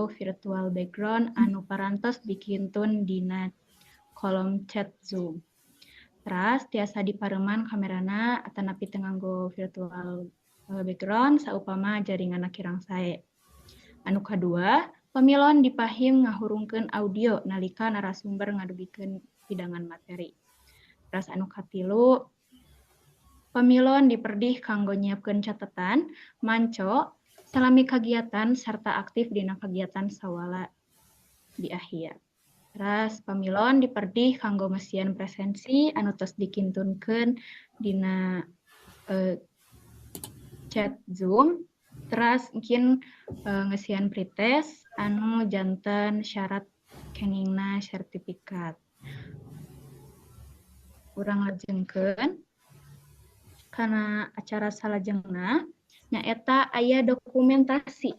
nganggo virtual background anu parantos dikintun dina kolom chat Zoom. Teras tiasa dipareuman kamerana atanapi teu nganggo virtual background saupama jaringanna kirang sae. Anu kadua, pamilon dipahim ngahurungkeun audio nalika narasumber ngadugikeun hidangan materi. Teras anu katilu, pamilon diperdih kanggo nyiapkeun catatan, manco, salami kagiatan sarta aktif dina kagiatan sawala di akhir. Teras pamilon diperdih kanggo mesian presensi anu tos dikintunkeun dina chat Zoom. Teras mungkin ngesian pretest anu janten syarat kengingna sertifikat. Urang lajengkeun kana acara salajengna nyaeta aya dokumentasi.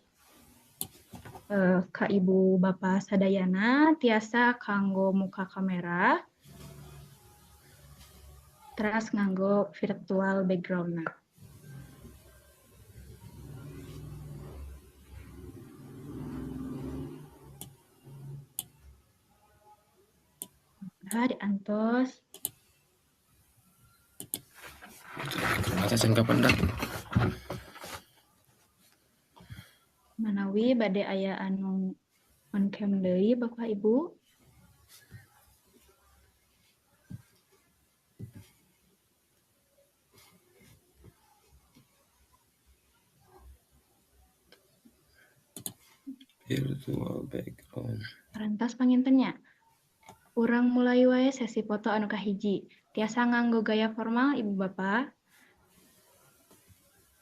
Ka ibu bapa sadayana tiasa kanggo muka kamera teras nganggo virtual background-na. Nah, diantos. Manawi bade aya anu on cam deui Bapak Ibu. Virtual background. Parantos panginten nya. Urang mulai wae sesi foto anu kahiji. Tiasa nganggo gaya formal Ibu Bapak.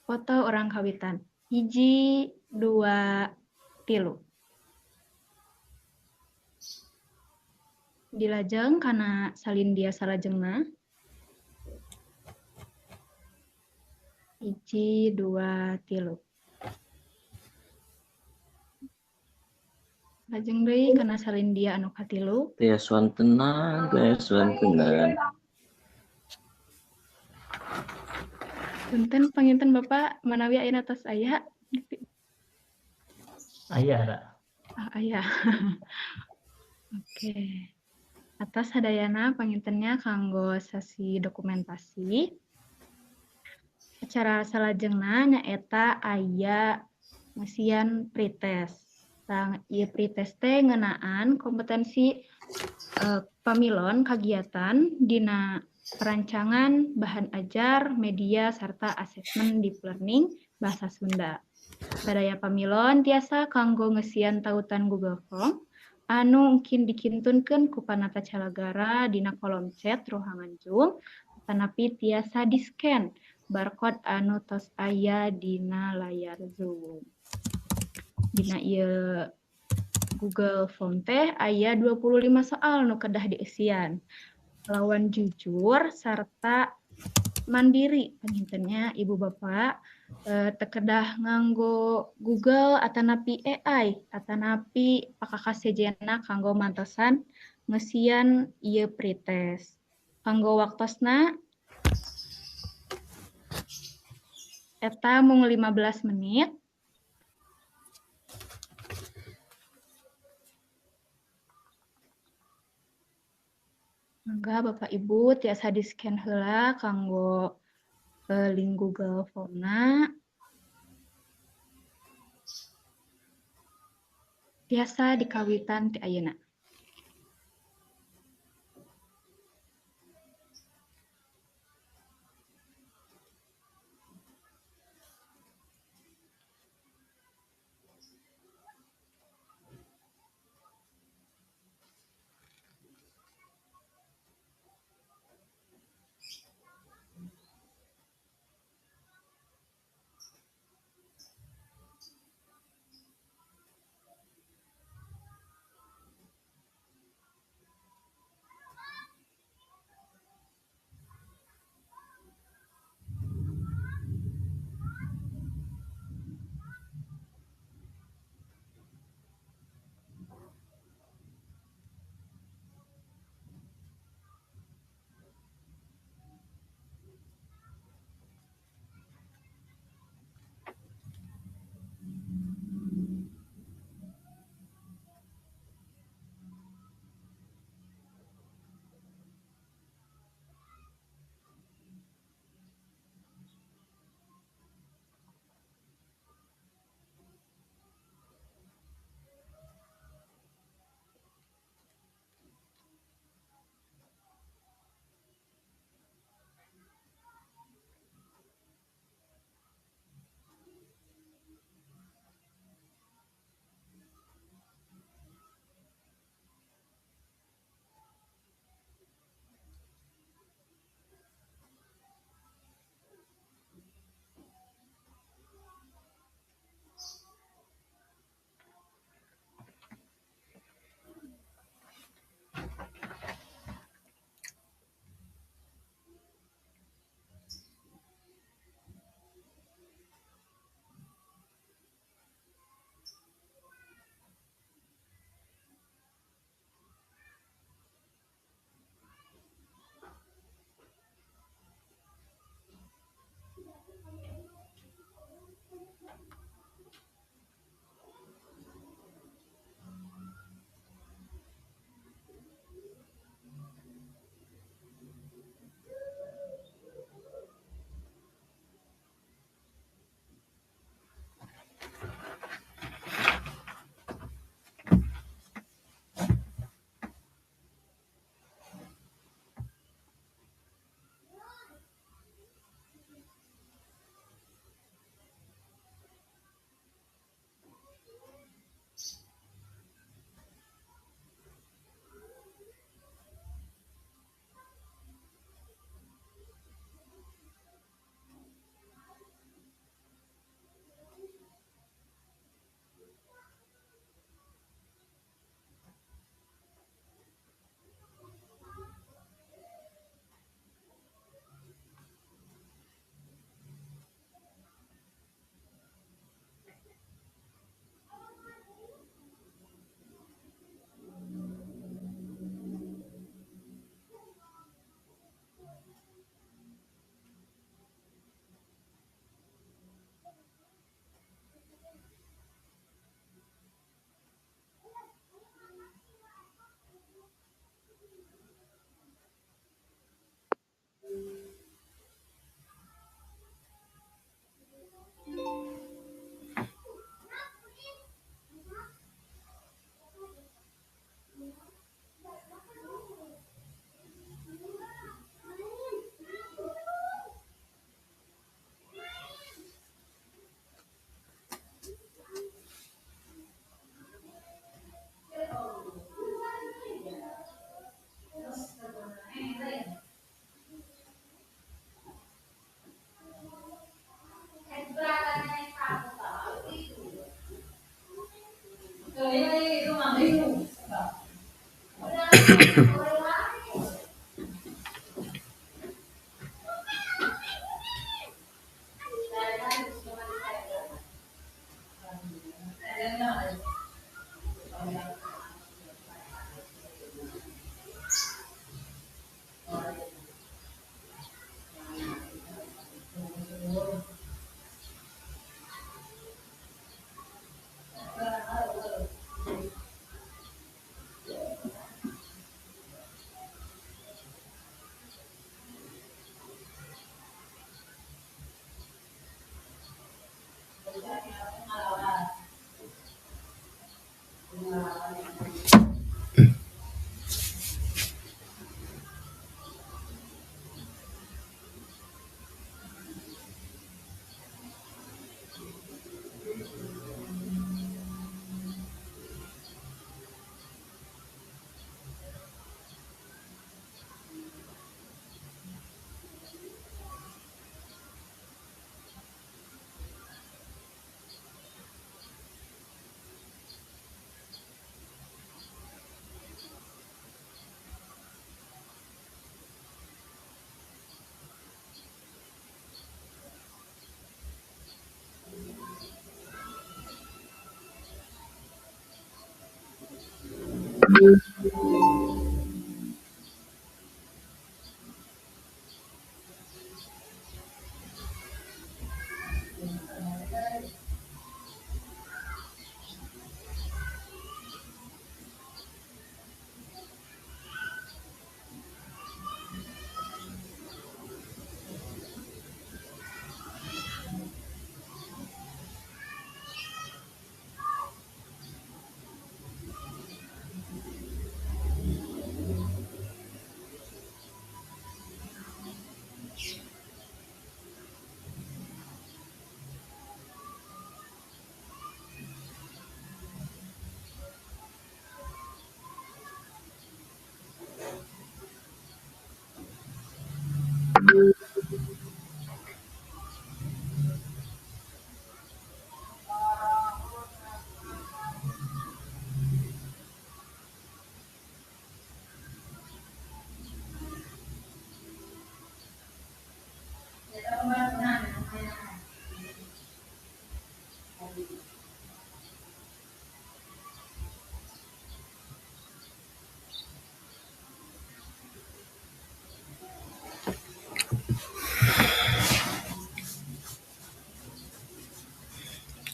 Foto urang kawitan. 1, 2, 3. Dilajeng kana salindia salajengna. 1, 2, 3. Lajeng deui kana salindia anu katilu. Tiasa wantenan, tiasa wantenan. Punten panginten Bapak manawi ayeuna tos aya. Aya, Ra. Ah, aya. Oke. Atas sadayana pangintennya kanggo sesi dokumentasi. Acara salajengna nyaeta aya ngesian pretest. Tang ieu pretest teh ngeunaan kompetensi pamilon kagiatan dina perancangan bahan ajar, media, serta asesmen deep learning bahasa Sunda. Sadaya pamilon tiasa kanggo ngesian tautan Google Form anu mungkin dikintunkeun ku panata calagara dina kolom chat ruangan Zoom, tanapi tiasa di-scan barcode anu tos aya dina layar Zoom. Dina ieu Google Form teh aya 25 soal nu kedah dieusian. Lawan jujur serta mandiri pangintennya ibu bapak teu kedah nganggo Google atanapi AI atanapi pakakas sejenna kanggo mantosan ngesian ieu pretest. Kanggo waktosna eta mung 15 menit. Mangga Bapak Ibu tiasa di-scan heula kanggo link Google Form-na. Tiasa dikawitan ti ayeuna.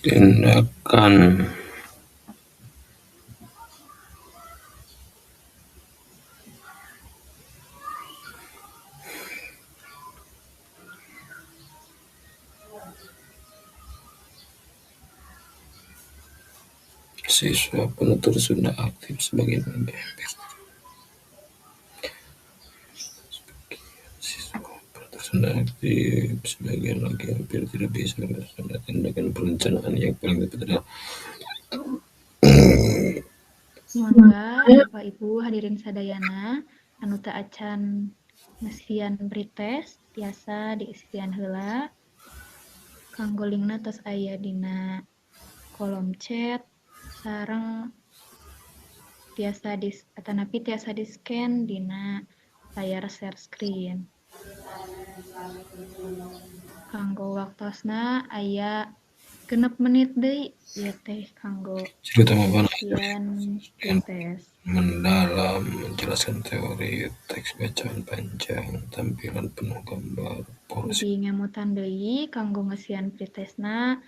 Tindakan siswa penutur Sunda aktif sebagian lagi hampir siswa penutur Sunda aktif sebagian lagi hampir tidak bisa berbahasa Sunda. Tindakan perencanaan yang paling tepat adalah Mangga Bapak Ibu hadirin sadayana anu teu acan ngesian pretest tiasa diisian heula kanggo linkna tos aya dina kolom chat sareng tiasa dis atanapi tiasa di scan dina layar share screen. Kanggo waktosna aya 6 menit deui ieu teh kanggo Ciri utama bahan ngesian dengan pretest. mendalam, menjelaskan teori, teks bacaan panjang, tampilan penuh gambar, porsi Jadi ngemutan deui kanggo ngesian pretestna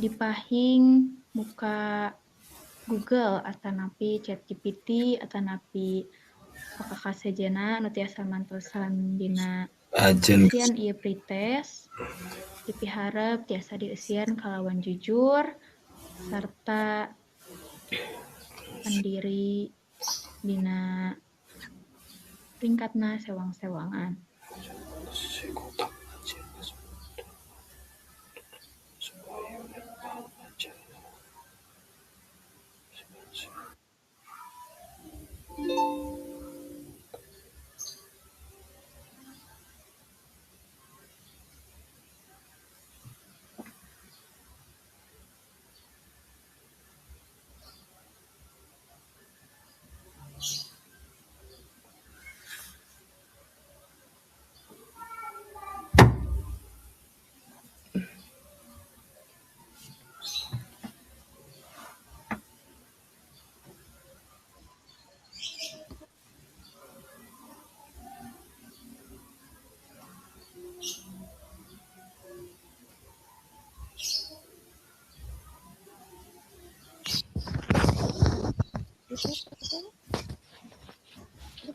dipahing muka Google atanapi ChatGPT atanapi Kakak sejenna anu tiasa mantosan dina Ajen eusian ieu pretest, dipiharep tiasa dieusian kalawan jujur sarta mandiri dina tingkatna sewang-sewangan. Si kotak ajen sebuah unit bahan ajar.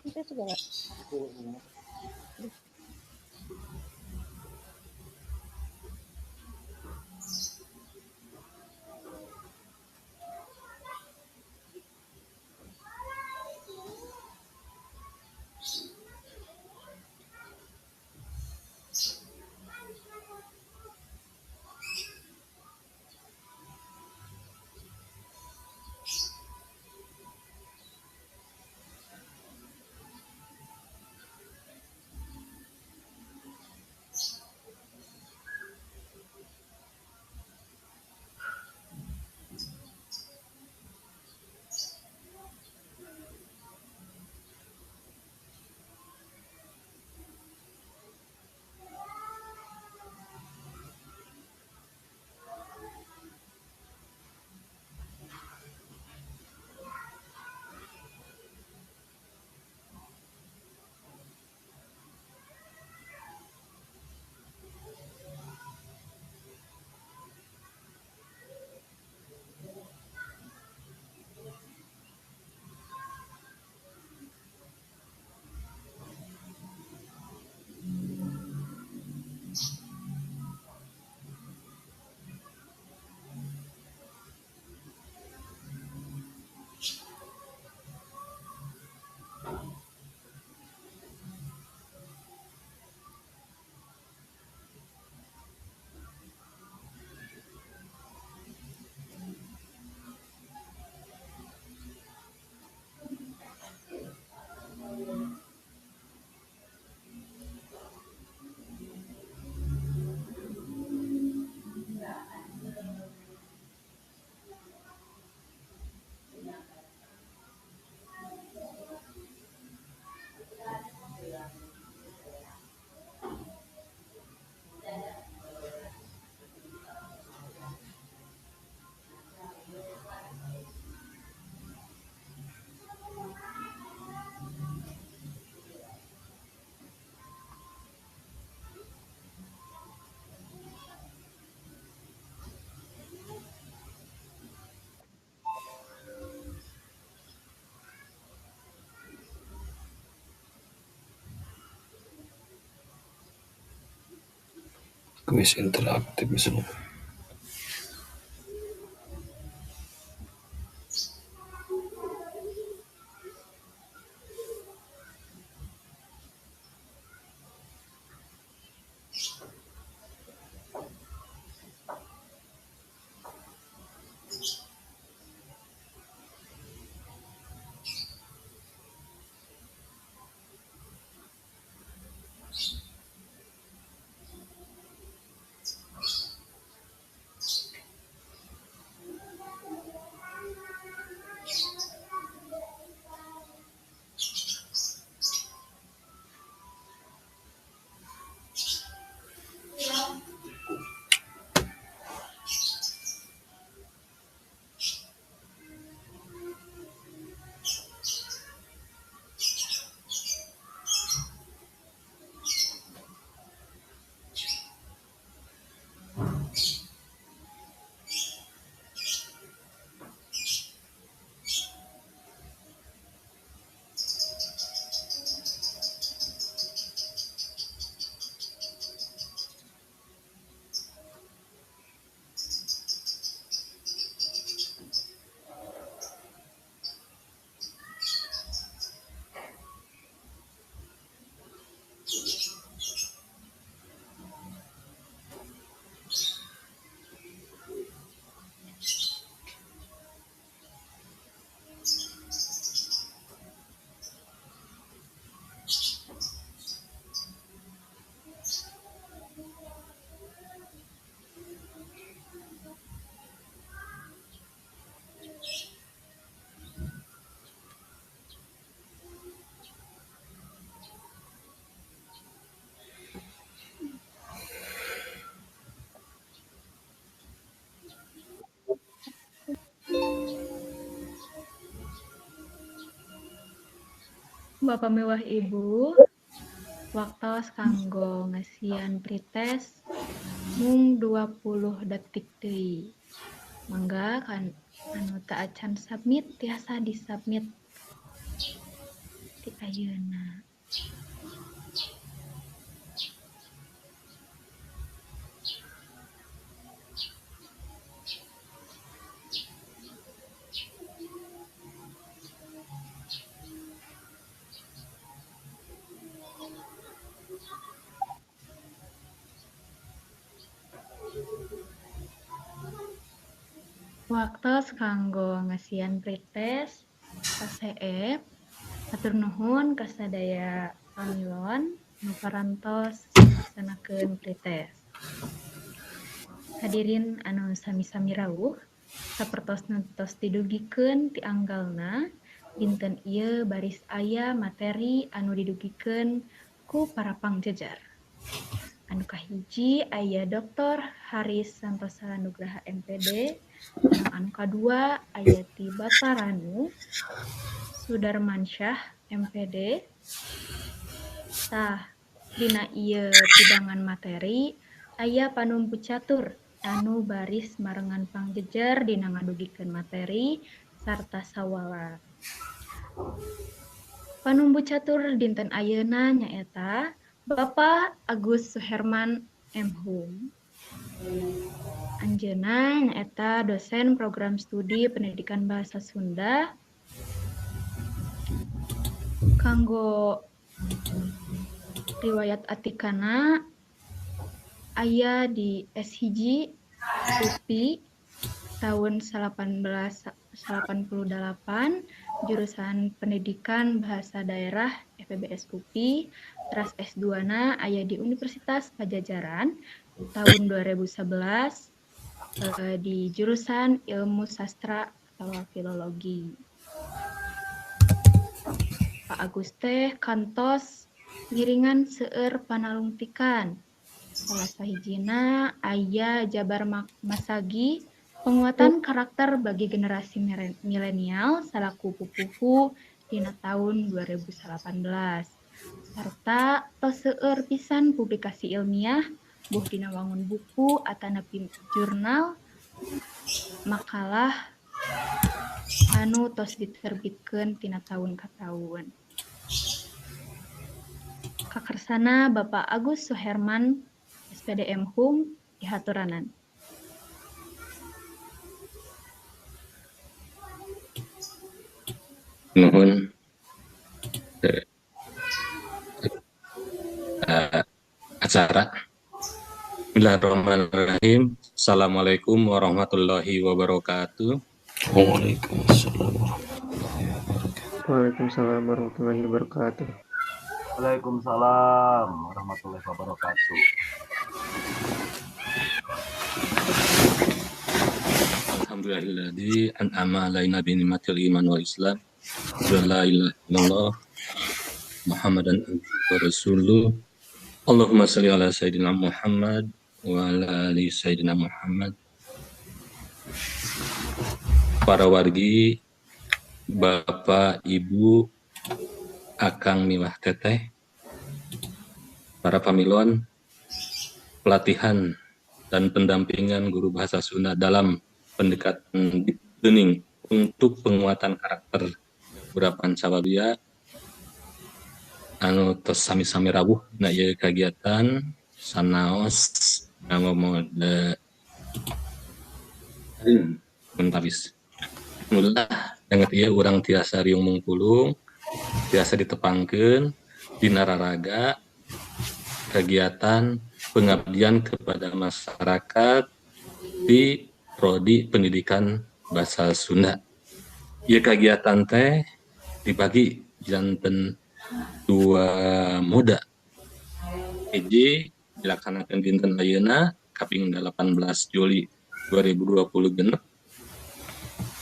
Itu segala. Kuis interaktif misalnya. Bapak miwah Ibu, waktos kanggo ngesian pretest mung 20 detik deui. Mangga kan anu teu acan submit tiasa disubmit ti ayeuna. Waktos kanggo ngesian pretest KCE. Hatur nuhun kasadaya pamilon nu parantos ngalaksanakeun pretest. Hadirin anu sami-sami rawuh, sapertos nu tos didugikeun ti anggalna, dinten ieu baris aya materi anu didugikeun ku para pangjejer. Anu kahiji aya Dr. Haris Santosa Nugraha MPD, anu kadua aya ti Bapak Ranu Sudarmansyah MPD. Tah, dina ieu pidangan materi aya panumbu catur anu baris marengan pangjejer dina ngadugikeun materi sarta sawala. Panumbu catur dinten ayeuna nyaeta Bapak Agus Suherman M.Hum. Anjeunna nyaeta dosen program studi Pendidikan Bahasa Sunda kanggo riwayat atikana aya di S1 UPI tahun 1888 jurusan Pendidikan Bahasa Daerah FPBS UPI, teras S2 na aya di Universitas Padjadjaran tahun 2011 di jurusan Ilmu Sastra atau Filologi. Pak Agus teh kantos ngiringan seueur panalungtikan. Salah sahijina aya Jabar Masagi penguatan karakter bagi generasi milenial salaku pupuhu dina tahun 2018. Sarta tos seueur pisan publikasi ilmiah buh dina wangun buku atanapi jurnal makalah anu tos diterbitkeun tina tahun ka tahun. Kakarsana Bapak Agus Suherman SPD M.Hum dihaturanan. Nuhun acara. Bismillahirrahmanirrahim. Assalamualaikum warahmatullahi wabarakatuh. Waalaikumsalam warahmatullahi wabarakatuh. Waalaikumsalam warahmatullahi wabarakatuh. Waalaikumsalam warahmatullahi wabarakatuh. Alhamdulillahilladzi an'ama alaina bi ni'matil iman wal islam. La ilaha illallah Muhammadan abduhu wa rasuluh. Allahumma shalli ala sayyidina Muhammad wa ala ali sayyidina Muhammad. Para wargi, Bapak, Ibu, Akang miwah Teteh, para pamilon, pelatihan dan pendampingan guru bahasa Sunda dalam pendekatan deep learning untuk penguatan karakter beberapa Pancawaluya anu tos sami-sami rawuh na ieu kagiatan sanaos nganggo mode mentawis. Alhamdulillah danget ieu urang tiasa riung mungpulung, tiasa ditepangkeun dina raraga kegiatan pengabdian kepada masyarakat di Prodi Pendidikan Bahasa Sunda. Ieu kagiatan teh dibagi janten dua moda. Hiji dilaksanakan dinten ayeuna kaping 18 Juli 2020 genep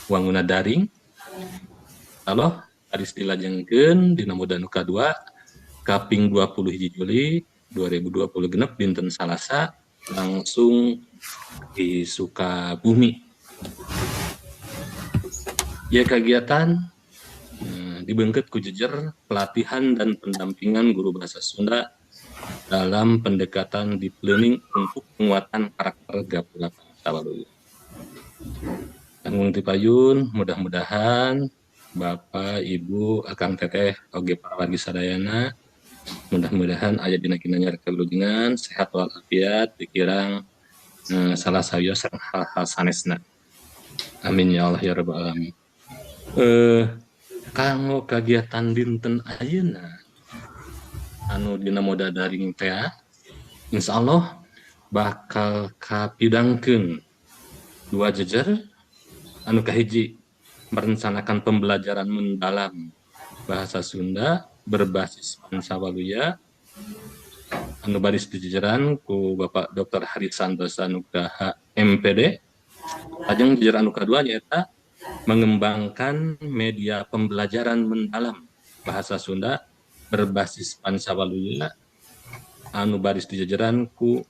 wanguna daring. Lalu baris dilajengkeun dina moda nu kadua kaping 20 Juli 2020 genep dinten Salasa langsung di Sukabumi. Ya kegiatan Dibeungkeut ku jejer pelatihan dan pendampingan guru bahasa Sunda dalam pendekatan deep learning untuk penguatan karakter Gapura Pancawaluya. Tanggung tipayun, mudah-mudahan Bapak, Ibu, Akang, Teteh, oge para wargi sadayana, mudah-mudahan aya dina kinanyar kawilujengan, sehat walafiat, dikirang salah sawios sareng hal-hal sanesna. Amin ya Allah ya rabbal alamin. Kanggo kagiatan dinten ayeuna anu dina moda daring teh, insyaallah bakal kapidangkeun dua jejer. Anu kahiji, merencanakan pembelajaran mendalam bahasa Sunda berbasis Pancawaluya, anu baris dijejeran ku Bapak Dr. Hari Santosa Nugraha MPD. Lajeng jejer anu kadua nyaeta mengembangkan media pembelajaran mendalam bahasa Sunda berbasis Pancawaluya, anu baris dijejeran ku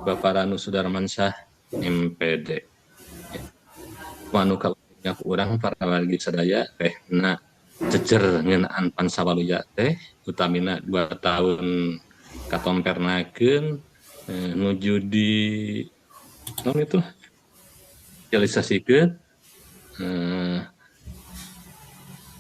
Bapak Ranu Sudarmansyah MPD. Anu ka urang para wargi sadaya teh na jejer ngeunaan Pancawaluya teh utamina 2 tahun katompernakeun nuju di naon itu realisasikeun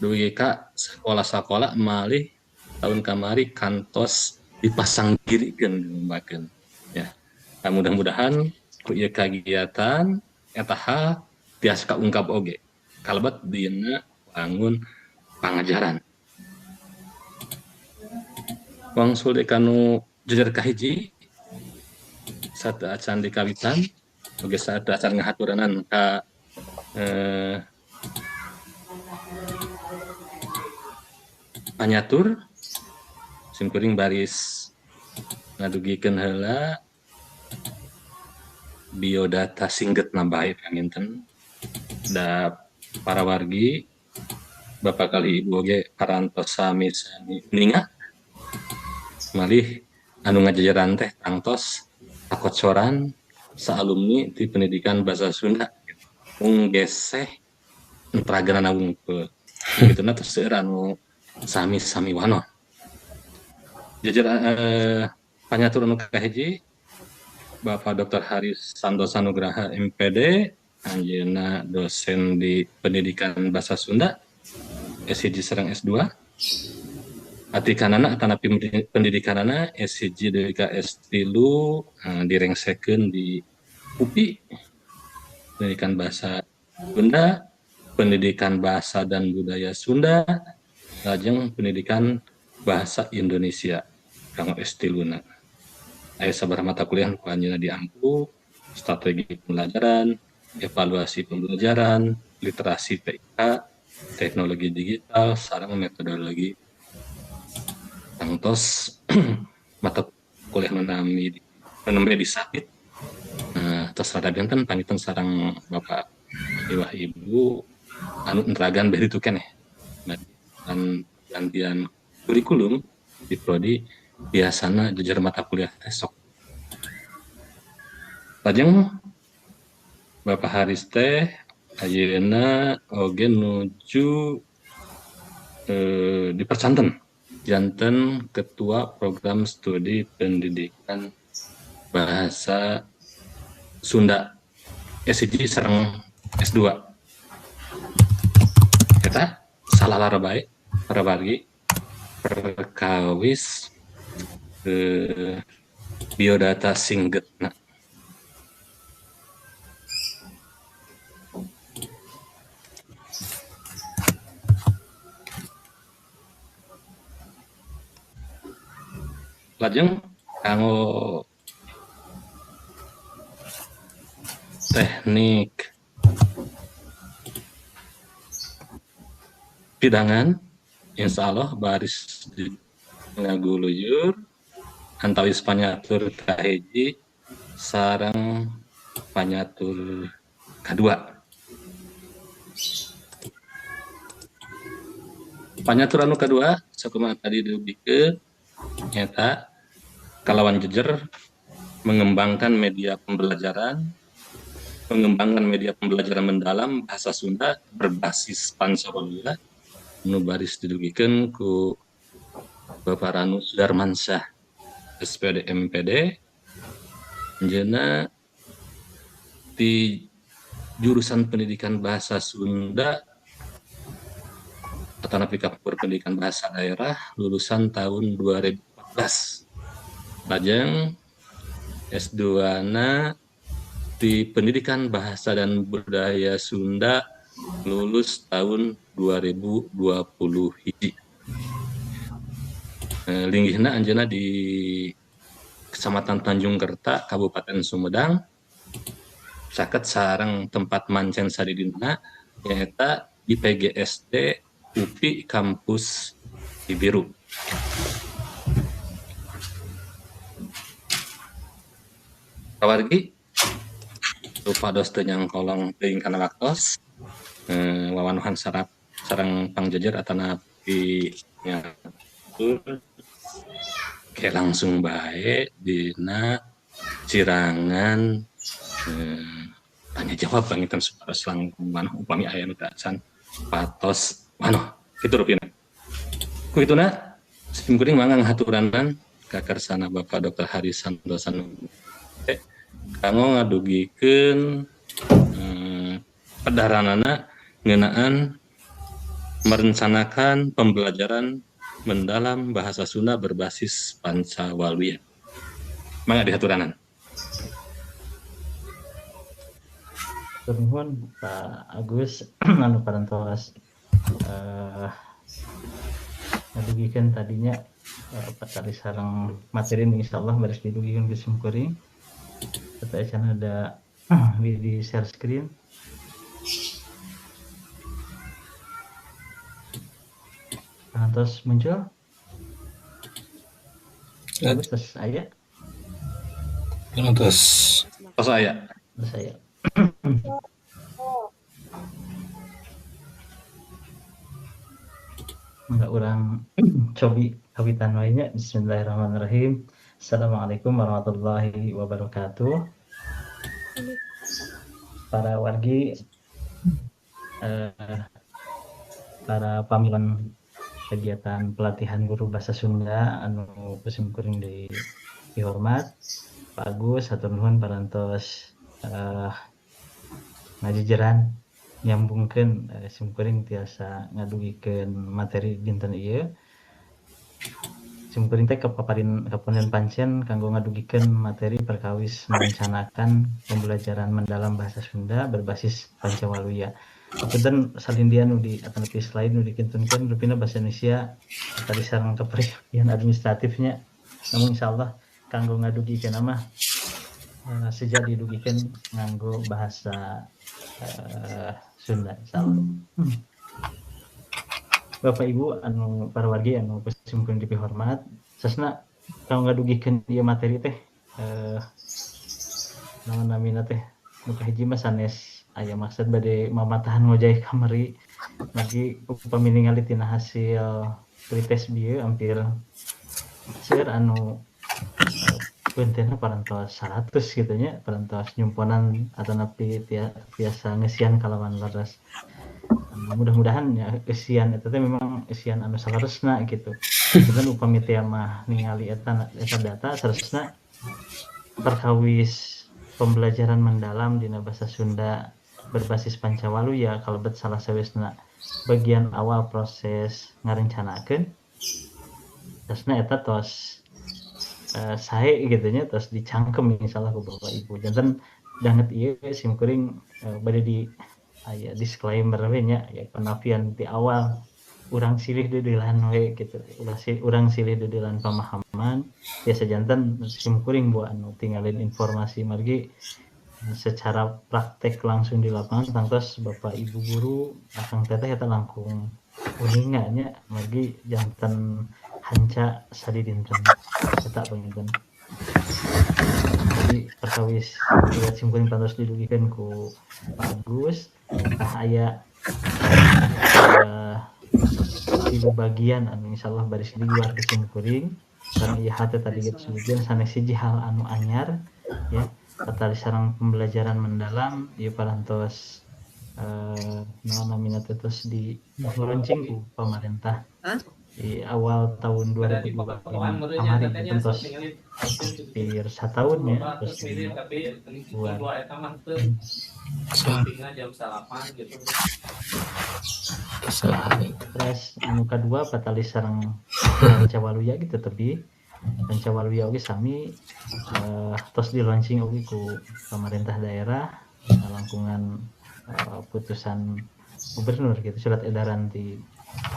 dugi ka sekolah-sekolah malih tahun kamari kantos dipasanggirikeun dilobakeun ya. Nah, mudah-mudahan ku ieu kagiatan eta hal tiasa kaungkap oge kalebet dina wangun pangajaran. Wangsul deui kanu jejer kahiji, sateuacan dikawitan oge sateuacan ngahaturanan ka panyatur, simkuring baris ngadugikeun heula biodata singgetna bae panginten da para wargi, Bapak kali Ibu oge parantos sami-sami ninga malih anu ngajajaran teh tangtos kakocoran saalumni di pendidikan bahasa Sunda mung geseh entrageunana wungkul gitu na terus seueur anu sami-sami wano. Jajar panyatur anu kahiji, Bapak Dr. Haris Santosa Nugraha MPD, anjeunna dosen di pendidikan bahasa Sunda S1 sareng S2. Atikanana atanapi pendidikanana S1 deui ka S3 direngsekeun di UPI pendidikan bahasa Sunda, pendidikan bahasa dan budaya Sunda, lajeng pendidikan bahasa Indonesia kanggo S3-na. Aya sabaraha mata kuliah ku anjeunna diampu, strategi pembelajaran, evaluasi pembelajaran, literasi TIK, teknologi digital, sareng metodologi. Tangtos mata kuliah menami nembe disabit. Nah, tos rada benten panginten sareng Bapak Iwah Ibu anu entragan beh ditu keneh. Dan gantian kurikulum di prodi biasana jejer mata kuliah teh sok. Lajeng Bapak Haris teh ayeuna oge nuju dipercanten janten Ketua Program Studi Pendidikan Bahasa Sunda S1 sareng S2. Eta salah lara bae para wargi perkawis biodata singgetna. Lajeng kanggo teknik pidangan, insya Allah baris di ngaguluyur antawis panyatur kahiji sareng panyatur kadua. Panyatur anu kadua sakumaha tadi dibikeun nyata kalawan jejer mengembangkan media pembelajaran, mengembangkan media pembelajaran mendalam bahasa Sunda berbasis Pancawaluya Nu baris didugikeun ku Bapak Ranu Sudarmansyah SPD MPD. Anjeunna di jurusan Pendidikan Bahasa Sunda atanapi Kapur Pendidikan Bahasa Daerah lulusan tahun 2014. Lajeng S2-na di Pendidikan Bahasa dan Budaya Sunda lulus tahun 2020 hiji. Linggihna anjeunna di Kecamatan Tanjung Kerta, Kabupaten Sumedang. Caket sareng tempat mancen sadidintenna nyaeta di PGSD UPI Kampus Cibiru. Kawargi supados teu nyangkolong teuing kana waktos, wawanuhan sarap sareng pangjejer atanapi nyatur ke langsung bae dina cirangan tanya jawab panginten supados langkung manoh upami aya nu teu acan patos manoh kitu rupina. Ku kituna sim kuring mangga ngahaturanan ka kersana Bapak Dr. Hari Santosa kanggo ngadugikeun pedaranana ngeunaan merencanakan pembelajaran mendalam bahasa Sunda berbasis Pancawaluya. Mangga dihaturanan. Nuhun Pak Agus anu parantos ngadugikeun tadinya patali sareng materi insyaallah baris didugikeun ku sim kuring. Tata acan ada di share screen. Parantos muncul. Agus tos aya. Parantos. Tos aya. Tos aya. Enggak urang cobi kawitan wae nya. Bismillahirrahmanirrahim. Assalamualaikum warahmatullahi wabarakatuh. Para wargi, para pamilon kegiatan pelatihan guru bahasa Sunda anu ku kuring di dihormat Pak Agus, hatur nuhun parantos ngajejeran nyambungkeun sim kuring tiasa ngadugikeun materi dinten ieu. Sim kuring teh kapaparin kapanen pancen kanggo ngadugikeun materi perkawis merencanakan pembelajaran mendalam bahasa Sunda berbasis Pancawaluya. Punten salindian nu di atanapi slide nu dikintunkeun rupina bahasa Indonesia tadi sareng kepercayaan administratifnya. Namun insyaallah kanggo ngadugikeun mah sejak didugikeun nganggo bahasa Sunda insyaallah. Bapak Ibu anu para wargi anu ku sim kuring dipihormat, sasna kanggo ngadugikeun ieu materi teh naon namina teh nu kahiji mah sanes aya maksud bade mamatahan ngojay kamari, margi upami ningali tina hasil pretest bieu hampir seueur anu puntenna parantos 100 gitu nya, parantos nyumponan atanapi tiasa ngeusian kalawan leres. Mudah-mudahan ya eusian eta teh memang eusian anu saleresna gitu. Punten upami teh mah ningali eta eta data saleresna perkawis pembelajaran mendalam dina bahasa Sunda berbasis Pancawaluya kalebet salah sawiosna bagian awal proses ngarencanakeun terusna eta tos sae gitu nya, tos dicangkem insyaallah ku Bapak Ibu. Janten danget ieu sim kuring bade di aya disclaimer we nya ya, penafian ti awal urang silih deudeulan we gitu, urang silih deudeulan pemahaman biasa. Janten sim kuring buat anu tinggalin informasi, margi secara praktek langsung di lapangan tangtos Bapak Ibu guru akang teteh eta langkung uninga nya, margi janten hanca sadidinten eta panginten. Jadi perkawis lihat sim kuring parantos didugikeun ku Pak Agus, tah aya tilu bagian anu insyaallah baris di luar ku sim kuring sareng ieu hate tadi geus disebutkeun sanes hiji hal anu anyar ya. Patali sareng pembelajaran mendalam ieu parantos Naon namina teh tos di launching ku pemerintah di awal tahun 2025 kamari gitu, tos hampir satahun ya, terus dibuat. Terus anu kadua patali sareng Pancawaluya gitu tebih. Pancawaluya oge sami tos di launching oge ku pemerintah daerah langkungan putusan gubernur gitu, surat edaran di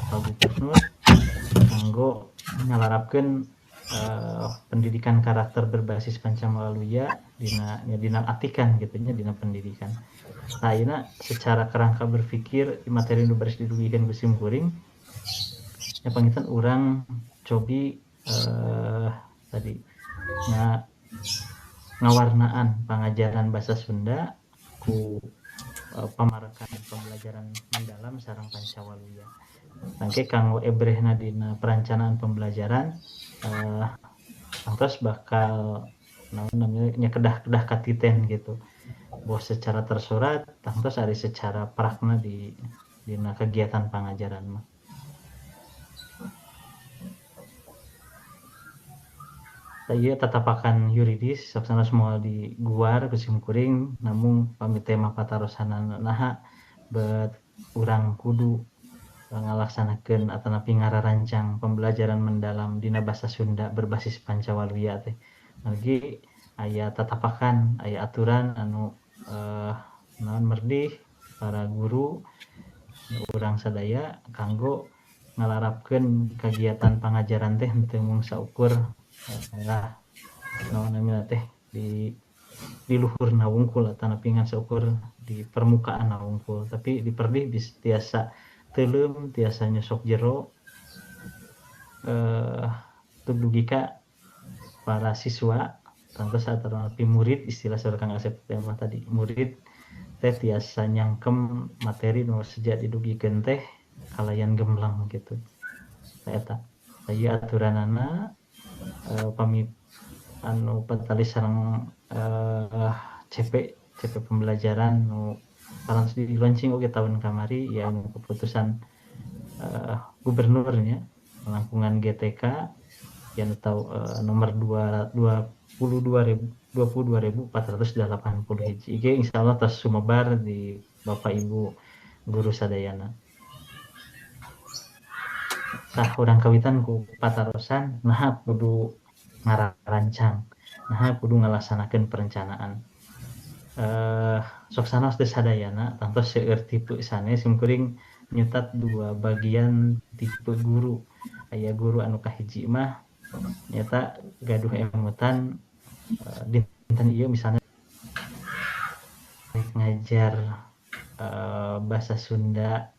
Pak Gubernur kanggo ngalarapkeun pendidikan karakter berbasis Pancawaluya dina nya dina atikan gitu nya dina pendidikan. Nah, ayeuna secara kerangka berpikir materi nu baris didugikeun ku simkuring nya panginten urang cobi tadi ngawarnaan pangajaran bahasa Sunda ku pamarekan pembelajaran mendalam sareng Pancawaluya. Mangke kanggo ebrehna dina perencanaan pembelajaran tangtos bakal naon namanya nya kedah-kedah katiten gitu. Boh secara tersurat tangtos ari secara prakna di dina kegiatan pangajaran mah. Ieu tatapakan yuridis saksana moal diguar ku simkuring namung pami tema patarosanana naha bet urang kudu ngalaksanakeun atanapi ngararancang pembelajaran mendalam dina basa Sunda berbasis Pancawaluya teh. Margi aya tatapakan, aya aturan anu naon merdih para guru urang sadaya kanggo ngalarapkeun kegiatan pangajaran teh henteu mung saukur lah naon namina teh di luhurna wungkul atanapi ngan saukur di permukaan wungkul, tapi diperdih bisa tiasa teuleum tiasa nyosok jero dugi ka para siswa tangtos atanapi murid, istilah saur Kang Asep teh mah tadi murid teh tiasa nyangkem materi nu sejak didugikeun teh kalayan gemblang gitu. Eta ieu aturanana pami anu patali sareng CP pembelajaran nu parantos di launching oge tahun kamari ya anu keputusan gubernurnya langkungan GTK yang tahu nomor 22.480 hiji. Ieu insyaallah tos sumebar di Bapak Ibu guru sadayana. Tah urang kawitan ku patarosan naha kudu ngarancang, naha kudu ngalaksanakeun perencanaan. Sok sanos teh sadayana tangtos seueur tipe sanes simkuring nyutat dua bagian tipe guru. Aya guru anu kahiji mah nyata gaduh emutan dinten ieu misalnya ngajar bahasa Sunda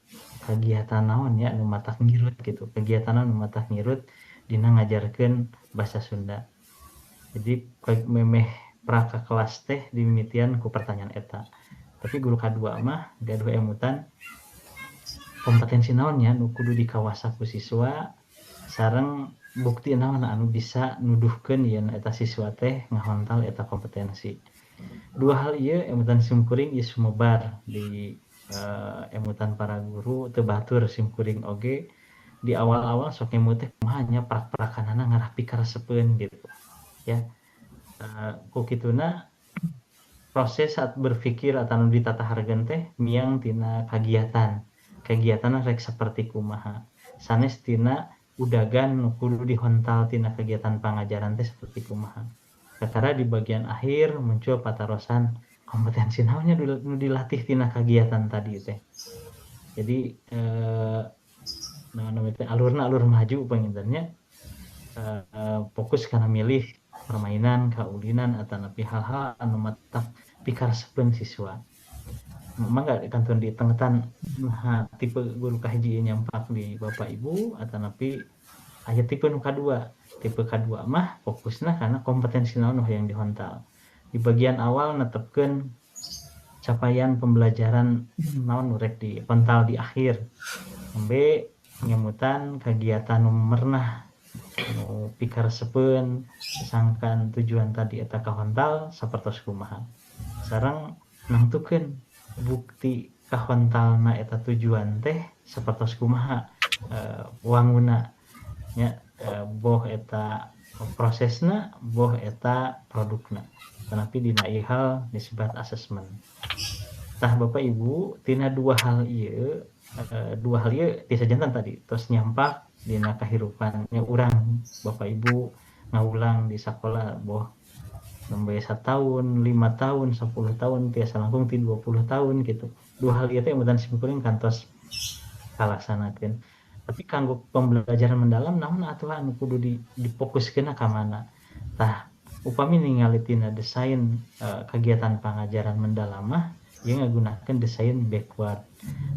kegiatan naon ya nu matak ngirut gitu, kegiatan nu matak ngirut dina ngajarkeun bahasa Sunda. Jadi memeh praka kelas teh dimimitian ku pertanyaan eta. Tapi guru kadua mah gaduh emutan kompetensi naon ya nu kudu dikawasa ku siswa sareng bukti naon anu bisa nuduhkeun yen eta siswa teh ngahontal eta kompetensi. Dua hal ieu emutan simkuring ieu sumebar di emutan para guru teu batur simkuring oge di awal-awal sok ngemut teh kumaha nya prak-prakanana ngarah pikaresepeun gitu ya. Ku kituna proses saat berpikir atau nu ditata hargen teh miang tina kagiatan. Kegiatan rek saperti kumaha. Sanes tina udagan nu kudu dihontal tina kegiatan pangajaran teh seperti kumaha. Kakara di bagian akhir muncul patarosan kompetensi naonnya nu dilatih tina kegiatan tadi teh. Jadi naon teh alurna alur maju pangintennya fokus kana milih permainan, kaulinan atanapi hal-hal anu matak pikaresepeun siswa. Mangga kantun di tengetan nah, tipe guru kahiji nyampak di Bapak Ibu atanapi aya tipe nu kadua. Tipe kadua mah fokusna kana kompetensi naon yang dihontal. Di bagian awal netepkeun capaian pembelajaran naon nu rek dihontal di akhir. Nembe ngemutan kegiatan nu mernah nu pikaresepeun sangkan tujuan tadi eta kahontal sapertos kumaha. Sareng nangtukeun bukti Kahontalna eta tujuan teh sapertos kumaha wanguna nya, boh eta prosesna, boh eta produkna. Tetapi dina ieu hal disebut asesmen. Tah Bapak Ibu, tina dua hal ieu, tiasa janten tadi tos nyampak dina kahirupan nya urang Bapak Ibu ngawulang di sakola boh nembe 1 tahun, 5 tahun, 10 tahun, tiasa langkung ti 20 tahun gitu. Dua hal ieu teh mutan simkuring kantos kalaksanakeun. Tapi kanggo pembelajaran mendalam naon atuh anu kudu difokuskeun ka mana. Tah upami ningali tina desain kegiatan pangajaran mendalam mah ieu ngagunakeun desain backward.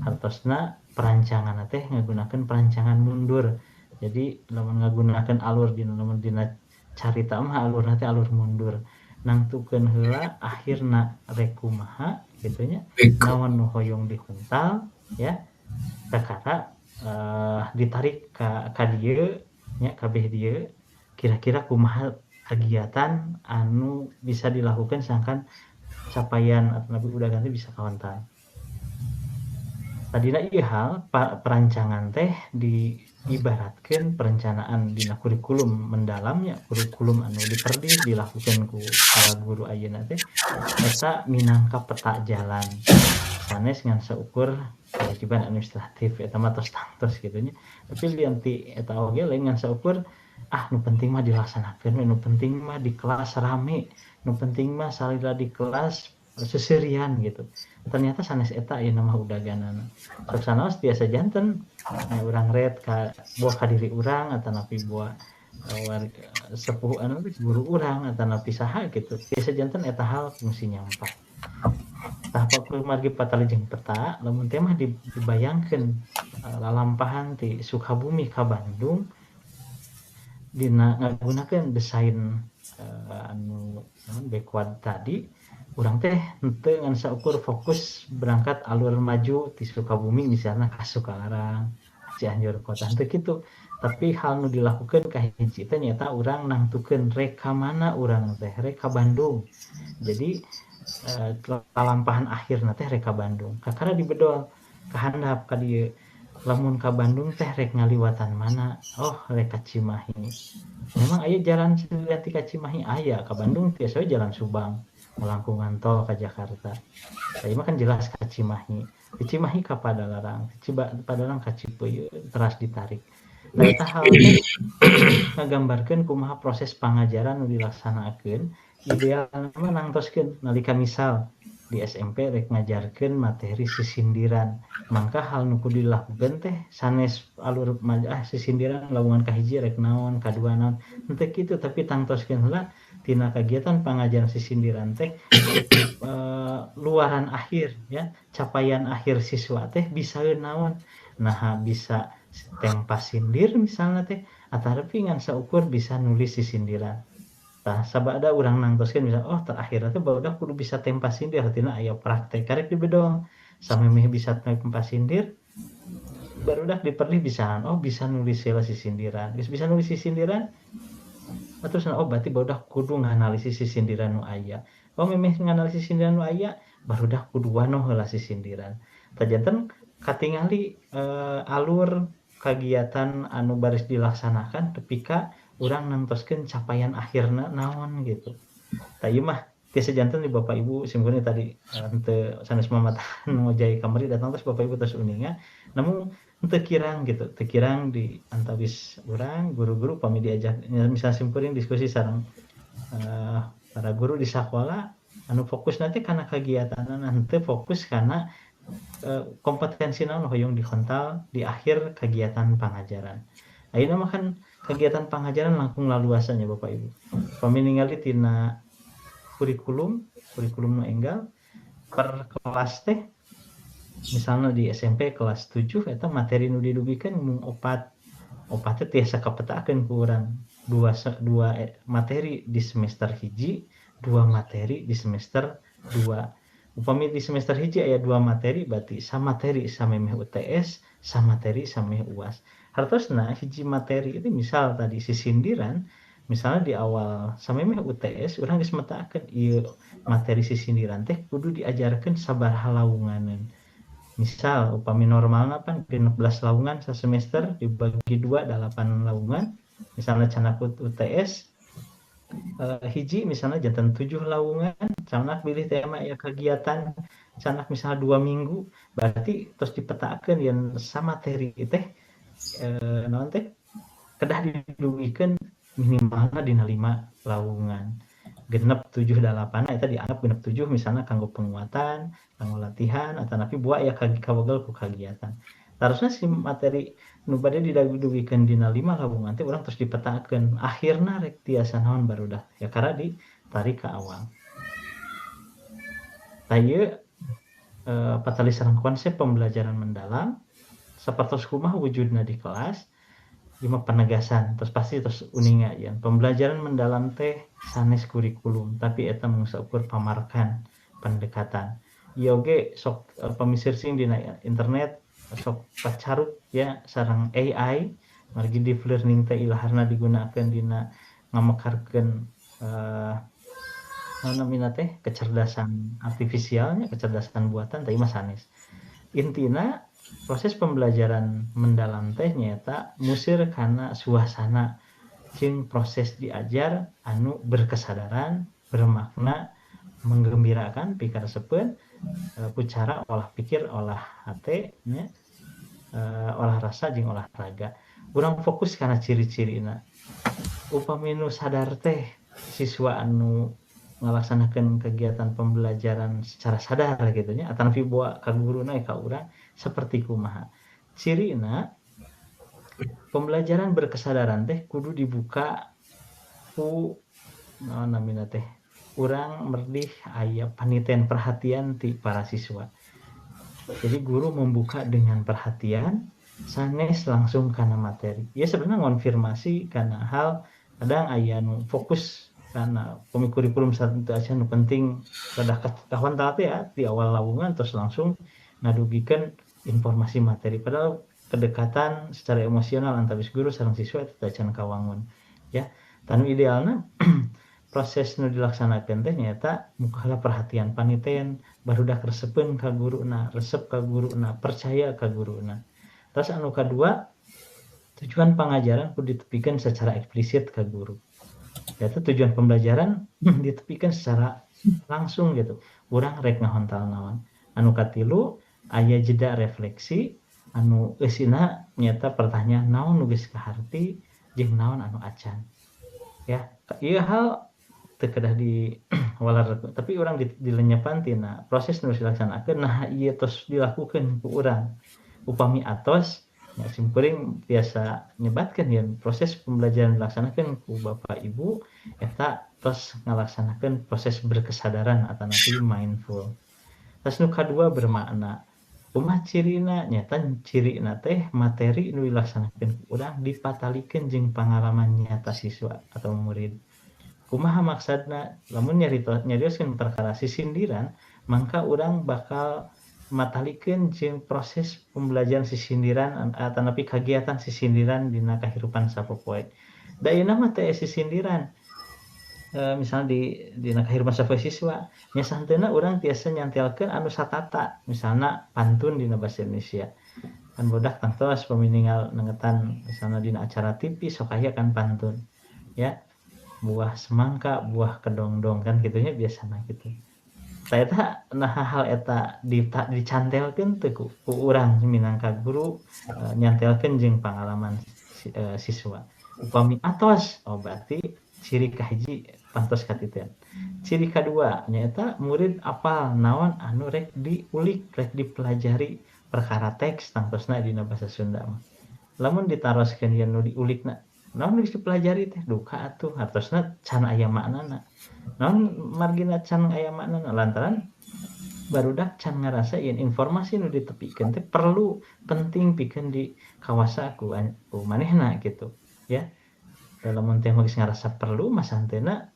Hartosna perancangan teh ngagunakeun perancangan mundur. Jadi lamun ngagunakeun alur dina lamun dina carita mah alurna teh alur mundur. Nangtukeun heula akhirna rek kumaha kitu nya, naon nu hoyong dihuntal ya. Kakara ditarik ka dieu nya, kabeh dieu kira-kira kumaha kegiatan anu bisa dilakukan sangkan capaian atau nabi udah ganti bisa kawantan. Tadina ieu hal perancangan teh diibaratkeun perencanaan dina kurikulum mendalamnya, kurikulum anu diperdih dilakukan ku para guru ayeuna teh eta minangka peta jalan sanes ngan saukur kewajiban administratif eta mah tos tangtos kitu nya. Tapi lian ti eta oge lain ngan saukur nu penting mah dilaksanakeun, nu penting mah di kelas rame, nu penting mah salila di kelas seserian gitu. Ternyata sanes eta ayeuna mah udaganana. Sok sanaos tiasa janten urang red ka buah ka diri urang atanapi buah warga sepuh anu guru urang atanapi saha gitu. Tiasa janten eta hal fungsi nyampak. Tah kumargi patali jeung peta lamun teh mah dibayangkeun lalampahan ti Sukabumi ka Bandung dina ngagunakeun desain anu backward tadi urang teh henteu ngan saukur fokus berangkat alur maju ti Sukabumi misalnya ka Sukalarang, Cianjur kota henteu kitu. Tapi hal nu dilakukeun kahiji teh nyaeta urang nangtukeun rek ka mana urang teh, rek ka Bandung. Jadi lalampahan akhirna teh rek ka Bandung. Kakara dibedol ka handap ka dieu. Lamun ka Bandung teh rek ngaliwatan mana? Oh, rek ka Cimahi. Memang aya jalan selian ti ka Cimahi aya, ka Bandung tiasa we jalan Subang, melangkungan tol ka Jakarta. Tadi mah kan jelas ka Cimahi. Di Cimahi ka Padalarang, Padalarang ka Cipeuyeun teras ditarik. Nah, eta hal teh ngagambarkeun kumaha proses pangajaran nu dilaksanakeun, idealna mah nangtoskeun nalika misal di SMP rek ngajarkeun materi sisindiran, mangka hal nu kudu dilakukeun teh sanes alur sisindiran lawungan kahiji rek naon, kadua naon, henteu kitu tapi tangtoskeun heula tina kegiatan pangajaran sisindiran teh luaran akhir ya, capaian akhir siswa teh bisa naon, nah bisa tempas sindir misalnya teh atanapi ngan saukur bisa nulis sisindiran. Tah sabada urang nangtoskeun misal oh terakhir teh barudak kudu bisa tempas sindir artina aya praktek karek dibedong samemeh bisa tempas sindir barudak diperlih bisaan oh bisa nulis heula sisindiran geus bisa nulis sisindiran terus oh berarti barudak kudu nganalisis sisindiran nu aya oh memeh nganalisis sindiran nu aya barudak kudu wanoh heula sisindiran tah janten katingali alur kegiatan anu baris dilaksanakan tepi ka urang nangtoskeun capaian akhirna naon gitu. Tah ieu mah tiasa janten di Bapak Ibu simkuring tadi henteu sanes mamatahan ngojay kamari datang terus Bapak Ibu tos uninga namun henteu kirang gitu, teu kirang di antawis urang guru-guru pami diajak misalnya simkuring diskusi sareng para guru di sakola anu fokus nanti kana kegiatanna henteu fokus kana kompetensi naon hoyong dihontal di akhir kegiatan pangajaran. Ayeuna mah kan kegiatan pangajaran langkung laluasanya Bapak Ibu. Pami ningali tina kurikulum nu enggal per kelas teh misalnya di SMP kelas 7 eta materi nu didugikeun mung opat. Opat teh tiasa kapetakeun ku urang. Dua materi di semester hiji, 2 materi di semester 2. Upami di semester hiji aya 2 materi berarti samateri samemeh UTS, samateri samemeh UAS. Hartosna hiji materi itu misal tadi sisindiran, misalnya di awal samemeh UTS urang geus metaakeun ieu materi sisindiran teh kudu diajarkeun sabaraha lawunganeun. Misal upami normalna pan 16 lawungan sasemester dibagi 2 8 lawungan, misalnya candak UTS hiji misalnya janten 7 lawungan, candak pilih tema ya kegiatan candak misalnya 2 minggu, berarti terus dipetakeun yang sama materi teh naon teh kedah didugikeun minimalna dina 5 lawungan. Genep 7 8 eta dianggap genep 7 misalnya kanggo penguatan, kanggo latihan atau napi buat ya kawagel ku kagiatan. Tarusna si materi nu bade didugikeun dina 5 lawungan teh urang terus dipetakeun. Akhirna rek tiasa naon barudak ya karena ditarik ke awal. Tah ieu patali sareng konsep pembelajaran mendalam sapertos kumaha wujudna di kelas. Lima penegasan terus pasti terus uninga ya pembelajaran mendalam teh sanes kurikulum tapi eta mung saukur pamarkan pendekatan. Ieu oge sok pami searching dina internet sok pacaruk ya sareng AI margi deep learning teh ilaharna digunakeun dina ngamekarkeun naon namina teh kecerdasan artifisialnya, kecerdasan buatan teh mah sanes. Intina proses pembelajaran mendalam teh nyaeta musir kana suasana jeung proses diajar anu berkesadaran, bermakna, menggembirakan, pikaresepeun ku cara olah pikir, olah hate nya, olah rasa jeung olah raga. Urang fokus kana ciri-cirina. Upami nu sadar teh siswa anu ngalaksanakeun kegiatan pembelajaran secara sadar gitu nya, atanapi bawa ka guruna ka urang seperti kumaha. Cirina pembelajaran berkesadaran teh kudu dibuka ku naon namina teh urang merdih aya paniten perhatian ti para siswa. Jadi guru membuka dengan perhatian sanes langsung kana materi. Ya sebenarnya ngonfirmasi kana hal kadang aya nu fokus karena pemi kurikulum saat itu aja nu penting rada kahontal teh ya di awal lawungan terus langsung ngadugikeun informasi materi padahal kedekatan secara emosional antara guru sareng siswa itu acan kawangun ya. Tanu idealna proses nu dilaksanakeun teh nyaeta mukalah perhatian paniten barudak resepeun ka guruna, resep ka guruna, percaya ka guruna. Terus anu kadua tujuan pangajaran kudu ditepikeun secara eksplisit ka guru. Yaitu tujuan pembelajaran ditepikan secara langsung gitu. Urang rek ngahontal naon. Anu katilu aya jeda refleksi anu eusina nyata pertanyaan naon nu geus kaharti jeung naon anu acan. Ya, ieu hal teu kedah di walar tapi urang dilenyepan tina proses nu dilaksanakeun nah ieu tos dilakukeun ku urang. Upami atos ya, simkuring biasa nyebatkeun ya proses pembelajaran dilaksanakeun ku bapak ibu eta tos ngalaksanakeun proses berkesadaran atanapi mindful. Terus nu kadua bermakna. Kumaha cirina? Nyata cirina teh materi nu dilaksanakeun ku urang dipatalikeun jeung pangalaman nyata siswa atau murid. Kumaha maksudna? Lamun nyarioskeun perkara sisindiran, mangka urang bakal matalikeun jeung proses pembelajaran sisindiran atanapi kagiatan sisindiran dina kahirupan sapopoe. Da ayeuna mah teh sisindiran. Misalnya dina kahirupan sapoe siswa, nya sahenteuna urang tiasa nyantelkeun anu satata, misalna pantun dina bahasa Indonesia. Kan budak tangtos pami ninggal nengetan misalna dina acara TV sok aya kan pantun. Ya. Buah semangka, buah kedongdong kan kitunya biasana kitu. Tah eta nah hal eta dicantelkeun teu ku urang minangka guru nyantelkeun jeung pangalaman siswa. Upami atos, oh berarti ciri kahiji pantos katiten. Ciri kadua nyaeta murid apal naon anu rek diulik, rek dipelajari perkara teks tangtosna dina bahasa Sunda mah. Lamun ditaroskeun yen nu diulikna naon geus dipelajari teh duka atuh hartosna can aya maknana. Naon margina can aya maknana lantaran barudak can ngarasa yen informasi nu ditepikeun teh perlu penting pikeun di kawasa ku manehna gitu ya. Lamun teh geus ngarasa perlu mah santena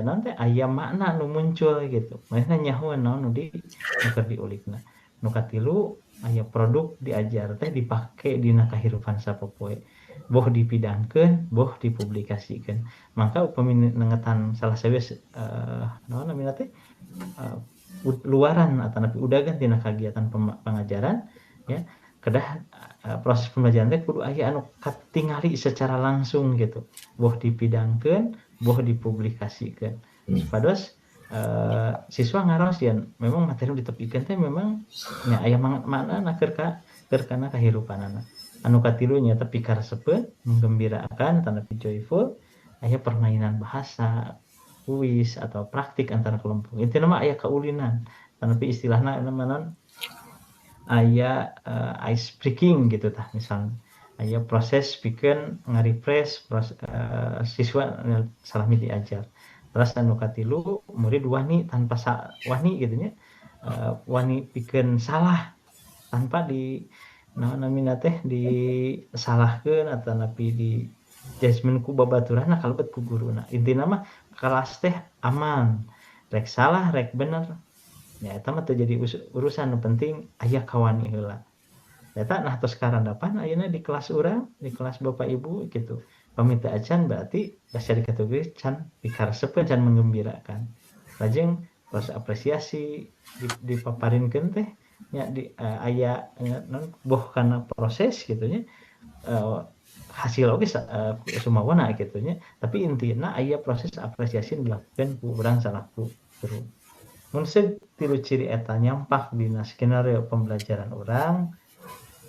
naon teh aya makna nu muncul gitu. Manehna nyahoan naon nu di nu keur diulikna. Nu katilu aya produk diajar teh dipake dina kahirupan sapopoe. Boh dipidangkeun, boh dipublikasikeun. Maka upami nengetan salah sawios naon namina teh luaran atanapi udagan tina kagiatan pengajaran ya, kedah proses pembelajaran teh kudu aya anu katingali secara langsung gitu, boh dipidangkeun, boh dipublikasikeun, supados siswa ngaraos yen memang materi ditepikeun teh memang nya aya maknana keur ka keur kana kahirupanana. Anu katilu nyaeta pikaresepeun, menggembirakan tanapi joyful, aya permainan bahasa, kuis atau praktik antara kelompok. Intina mah aya kaulinan, tanapi istilahna naon, aya ice breaking gitu tah misalnya. Aya proses pikeun ngarefresh siswa salami diajar. Terus anu katilu, murid wani tanpa wani gitu nya, wani pikeun salah tanpa di naon namina teh disalahkeun atanapi di judgement ku babaturanna kalebet ku guruna. Intina mah kelas teh aman, rek salah rek bener ya eta mah teu jadi urusan, nu penting aya kawani heula. Eta nah tos karandapan ayeuna di kelas urang, di kelas Bapak Ibu gitu. Pami teu acan berarti basa dikategori can pikaresepeun, can menggembirakan. Lajeng proses apresiasi dipaparinkeun teh nya di aya naon, boh kana proses gitu nya, hasil oge sumawana gitu nya, tapi intina aya proses apresiasi dilakukan ku urang salaku guru. Mun tilu ciri eta nyampak dina skenario pembelajaran urang,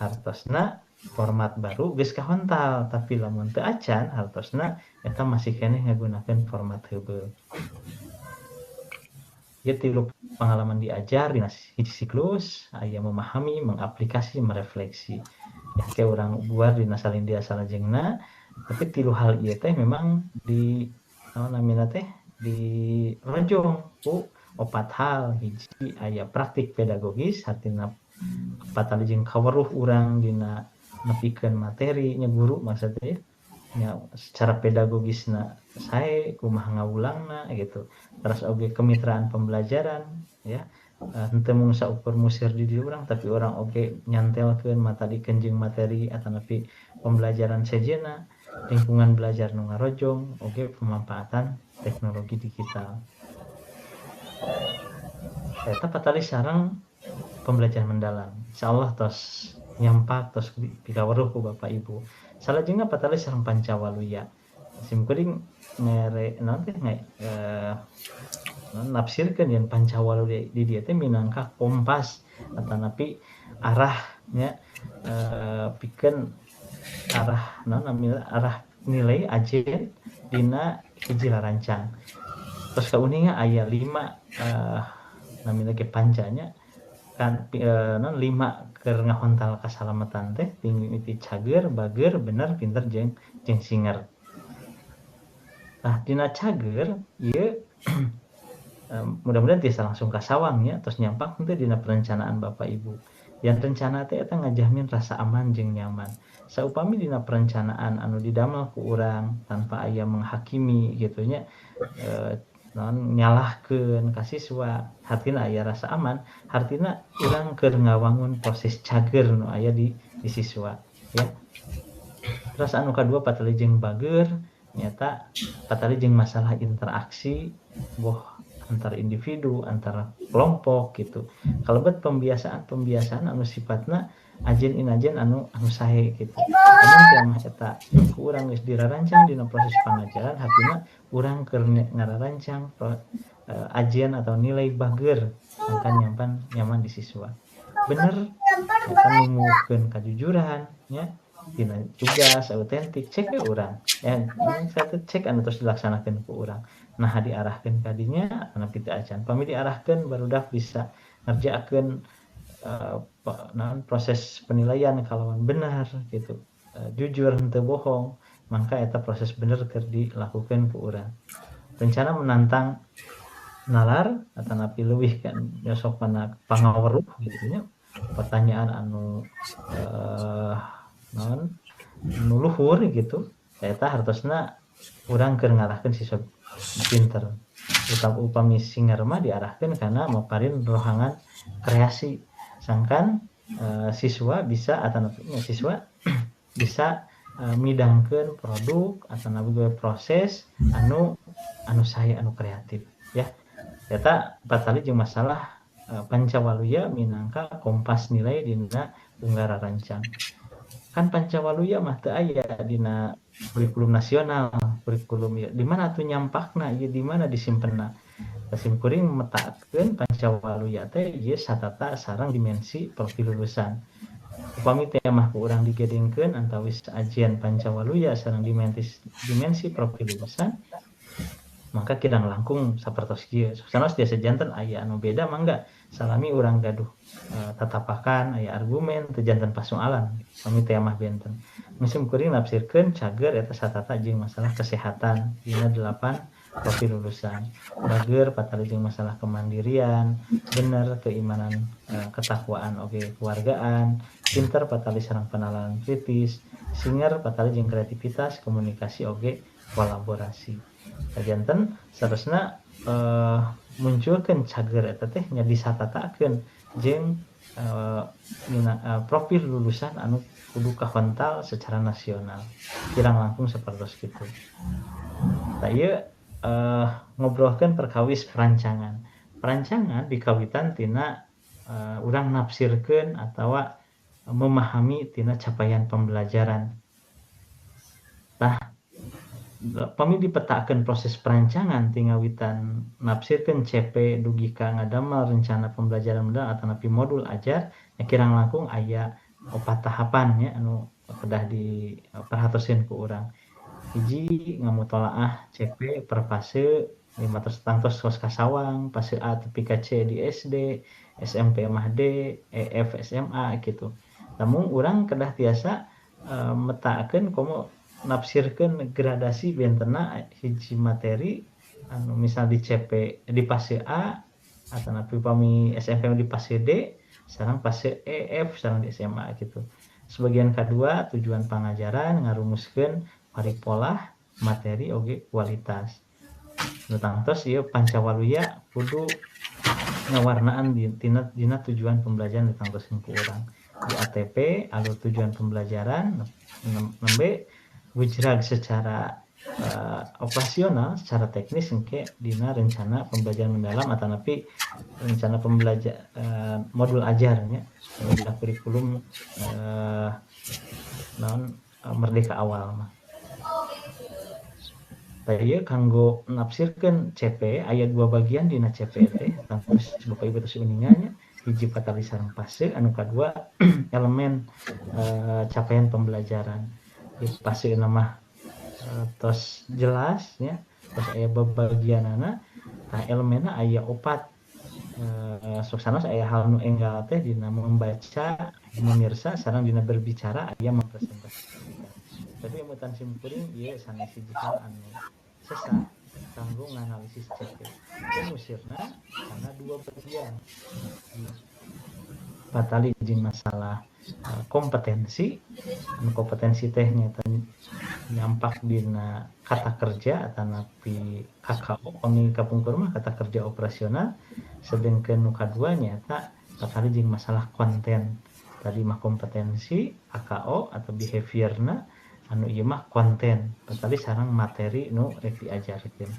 hartosna format baru geus kahontal, tapi lamun teu acan hartosna eta masih keneh ngagunakeun format heubeul. Ieu tilu pengalaman diajar dina hiji siklus, aya memahami, mengaplikasi, merefleksi. Ya ke urang buar dina salindia salajengna, tapi tilu hal ieu teh memang di naon namina teh dirojong ku opat hal. Hiji aya praktik pedagogis, hartina patali jeung kaweruh urang dina nepikeun materi nya guru maksudnya ya, secara pedagogisna sae kumaha ngawulangna gitu. Terus oge kemitraan pembelajaran ya, henteu mung saukur musir di diri urang, tapi urang oge nyantelkeun matadikeun jeung materi atanapi pembelajaran sejenna, lingkungan belajar nu ngarojong, oge pemanfaatan teknologi digital. Eta patali sareng pembelajaran mendalam. Insyaallah tos nyampak, tos pikaweruh ku Bapak Ibu. Salajengna patali sareng pancawaluya. Sim kuring mere naon teh nafsirkeun yen pancawaluya di dieu teh minangka kompas atanapi arahnya, pikeun arah naon namina, arah nilai ajen dina hiji larancang. Terus kauninga aya 5 namina ge pancanya kan, naon, 5 keur ngahontal kasalamatan teh ti cager, bager, bener, pinter jeung singer. Nah, dina cager ieu mudah-mudahan tiasa langsung kasawang nya, terus nyampak teh dina perencanaan Bapak Ibu. Yang rencana teh eta ngajamin rasa aman jeung nyaman. Saupami dina perencanaan anu didamel ku urang tanpa aya menghakimi gitu nya, naon nyalahkeun ka siswa, hartina aya rasa aman, hartina urang keur ngawangun proses cager nu aya di siswa ya. Terus anu kadua patali jeung bager nyata patali jeung masalah interaksi boh antar individu, antara kelompok gitu. Kalebet pembiasaan-pembiasaan anu sifatna ajen inajen anu sae gitu. Lamun teh mah eta ku urang geus dirarancang dina proses pangajaran, hartina urang keur ngararancang ajian atau nilai bager sangkan nyampan nyaman di siswa. Bener eta numuhkeun kajujuran nya dina tugas autentik cek we urang. Ya, satu cek anu terus dilaksanakeun ku urang. Nah diarahkeun kadinya atanapi teu acan. Pami diarahkeun barudak bisa ngerjakeun proses penilaian kalawan benar gitu, jujur henteu bohong, mangka eta proses bener keur dilakukeun ku urang. Rencana menantang nalar atanapi leuwih kan nyosok kana pangaweruh gitu nya, pertanyaan anu naon nu luhur gitu, eta hartosna urang keur ngarahkeun siswa pinter. Upami singer mah diarahkeun kana maparin rohangan kreasi, sangkan siswa bisa atanapi siswa bisa midangkeun produk atanapi proses anu sae, anu kreatif ya. Eta patali jeung masalah Pancawaluya minangka kompas nilai dina unggal rancang. Kan Pancawaluya mah teu aya dina kurikulum nasional, kurikulum ieu di mana atuh nyampakna ieu di mana disimpenna. Sim kuring metakeun Pancawaluya teh ieu satata sareng dimensi profil lulusan. Upami teh mah ku urang digedengkeun antawis ajian Pancawaluya sareng dimensi profil lulusan, maka kirang langkung sapertos kieu. Sanos tiasa janten aya anu beda mangga salami urang gaduh tatapakan aya argumen teu janten pasoalan. Pami teh mah benten. Musim kuring nafsirkeun cager eta satata jeung masalah kesehatan dina 8 profil lulusan. Bager patali jeung masalah kemandirian, bener keimanan, ketakwaan oge keluargaan, pinter patali sareng penalaran kritis, singer patali jeung kreativitas, komunikasi oge kolaborasi. Janten seterusna munculkeun cager eta teh nya disatatakeun jeung profil lulusan anu kudu kahontal secara nasional. Kirang langkung sapertos kitu. Tah ieu ngobrolkeun perkawis perancangan. Perancangan dikawitan tina urang nafsirkeun atawa memahami tina capaian pembelajaran. Tah pami dipetakeun proses perancangan tingawitan nafsirkeun CP dugi ka ngadamel rencana pembelajaran mendalam atanapi modul ajar nya kirang langkung aya 4 tahapan nya anu kedah diperhatoskeun ku urang. Hiji ngamutolaah CP per fase 5 tangtos kos kasawang, fase A tepi ka C di SD, SMP mah D, E F SMA gitu. Namun urang kedah tiasa metakeun komo nafsirkeun gradasi bentena hiji materi anu misal di CP di fase A atanapi pami SMP di fase D sareng fase E F sareng di SMA gitu. Sebagian kedua tujuan pangajaran ngarumuskeun paripolah materi oge kualitas. Nu tangtos ieu Pancawaluya kudu ngawarnaan dina tujuan pembelajaran ditangtoskeun ku urang. Di ATP alur tujuan pembelajaran nembe gujrag secara operasional secara teknis engke dina rencana pembelajaran mendalam atanapi rencana pembelajar modul ajarnya dina kurikulum naon merdeka awal mah. Tah ieu kanggo nafsirkeun CP aya 2 bagian dina CP teh tangtos Bapak Ibu tos uninga nya. Hiji patali sareng fase anu kadua elemen capaian pembelajaran. Di fase mah tos jelas nya, tos aya babagianana, tah elemenna aya 4. Sok sanos aya hal nu enggal teh dina membaca, memirsa sareng dina berbicara aya mempresentasikan. Tapi emutan sim kuring ieu sanes hiji hal anu sesah kanggo nganalisis CP. Ieu musirna karena 2 bagian. Patali jeung masalah kompetensi, anu kompetensi teh nyata nyampak dina kata kerja atanapi KKO pami kapungkur mah kata kerja operasional, sedengkeun nu kadua nyata patali jeung masalah konten. Tadi mah kompetensi KKO atau behaviorna, anu ieu mah konten patali sareng materi nu rek diajarkeun.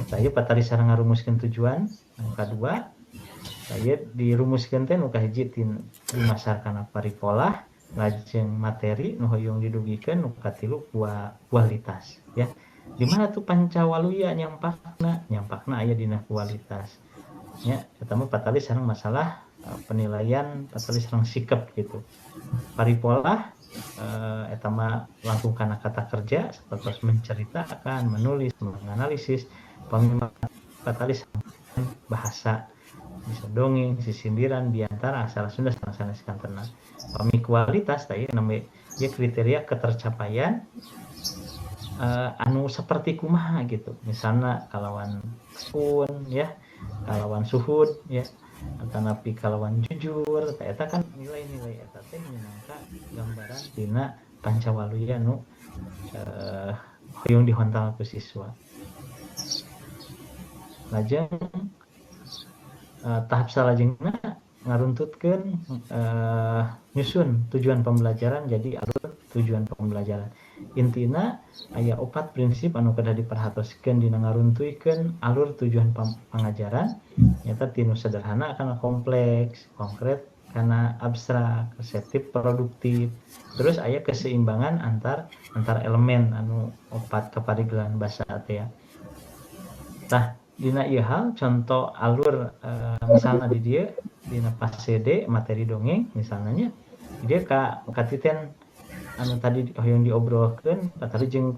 Tah ieu patali sareng ngarumuskeun tujuan anu kadua. Tah ieu dirumuskeun teh nu kahiji dimasar kana paripolah, lajeng materi nu hoyong didugikeun, nu katilu kualitas ya. Di mana tuh Pancawaluya nyampakna? Nyampakna aya dina kualitas. Ya, eta mah patali sareng masalah penilaian, patali sareng sikap gitu. Paripolah eta mah langkung kana kata kerja sapertos menceritakan, menulis, menganalisis, pami patali sareng bahasa bisa dongeng, sisindiran, biantara aksara Sunda sareng sanes kantena. Pami kualitas tah ieu namanya ieu kriteria ketercapaian anu seperti kumaha gitu. Misalna kalawan tekun ya, kalawan suhud ya, atanapi kalawan jujur, tah eta kan nilai-nilai eta teh minangka gambaran tina Pancawaluya nu hoyong dihontal ku siswa. Lajeng tahap salajengna ngaruntutkeun nyusun tujuan pembelajaran jadi alur tujuan pembelajaran. Intina aya 4 prinsip anu kedah diperhatoskeun dina ngaruntuykeun alur tujuan pangajaran Nyata ti nu sederhana kana kompleks, konkret kana abstrak, reseptif, produktif. Terus aya keseimbangan antar antar elemen anu opat kaparigelan basa teh ya. Tah, dina ieu hal contoh alur, misalnya di dieu dina fase D materi dongeng misalnya nya, dia ka katiten anu tadi hoyong diobrolkeun tadi jeung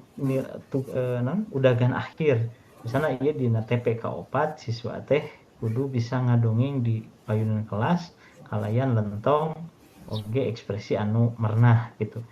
naon udagan akhir. Misalnya ieu dina TPK 4 siswa teh kudu bisa ngadongeng di payunan kelas kalayan lentong oge ekspresi anu merenah gitu.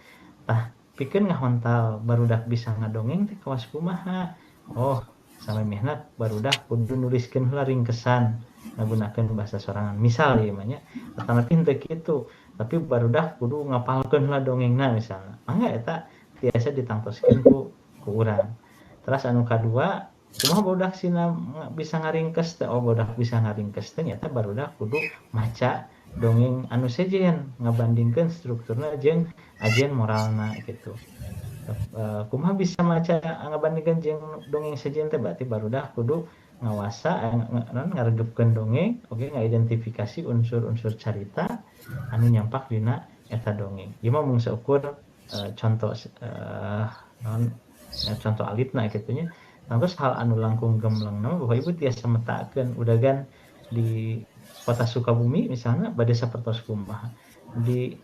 Tah, pikeun ngahontal barudak bisa ngadongeng teh kawas kumaha? Oh, samemehna barudak kudu nuliskeun heula ringkesan ngagunakeun bahasa sorangan. Misal ieu mah nya, atanapi henteu kitu, tapi barudak kudu ngapalkeun heula dongengna misalna. Mangga eta tiasa ditangtoskeun ku urang. Terus anu kadua, kumaha barudak sina bisa ngaringkes teh? Oh, barudak bisa ngaringkes teh nyata barudak kudu maca dongeng anu sejen, ngabandingkeun strukturna jeung ajen moralna gitu. Kumaha bisa maca ngabandingkeun jeung dongeng sejen teh? Berarti barudak kudu ngawasa, naon, ngaregepkeun dongeng oge ngaidentifikasi unsur-unsur carita anu nyampak dina eta dongeng. Ieu mah mung saukur contoh, naon, contoh alitna kitu nya. Terus hal anu langkung gembleng mah Bapak Ibu tiasa metakeun udagan di Kota Sukabumi misalnya bade sapertos kumaha, di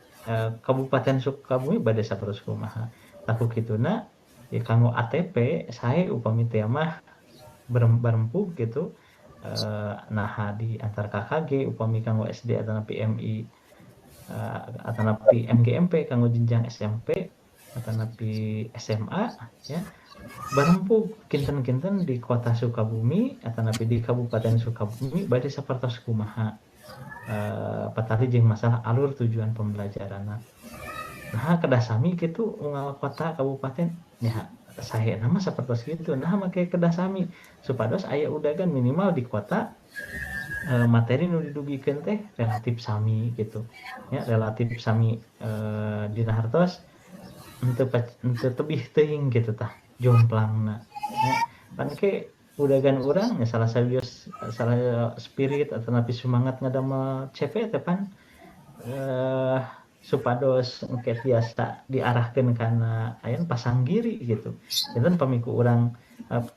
Kabupaten Sukabumi bade sapertos kumaha. Tah, ku kituna ya kanggo ATP sae upami teh mah barempug gitu, naha di antar KKG upami kanggo SD atanapi MI, atanapi MGMP kanggo jenjang SMP atanapi SMA ya, barempug kinten-kinten di Kota Sukabumi atanapi di Kabupaten Sukabumi bade sapertos kumaha, patali jeung masalah alur tujuan pembelajaranna. Nah, kedah sami kitu unggal kota kabupaten nya, saena mah sapertos kitu. Nah, make kedah sami supados aya udagan minimal di kota, materi nu didugikeun teh relatif sami gitu ya, relatif sami, dina hartos henteu tebih teuing gitu tah jomplangna nya. Pan ke udagan urang nya salah sawios salah spirit atanapi semangat ngadamel CV teh pan supados engke tiasa diarahkeun kana aya pasanggiri gitu. Janten pami ku urang,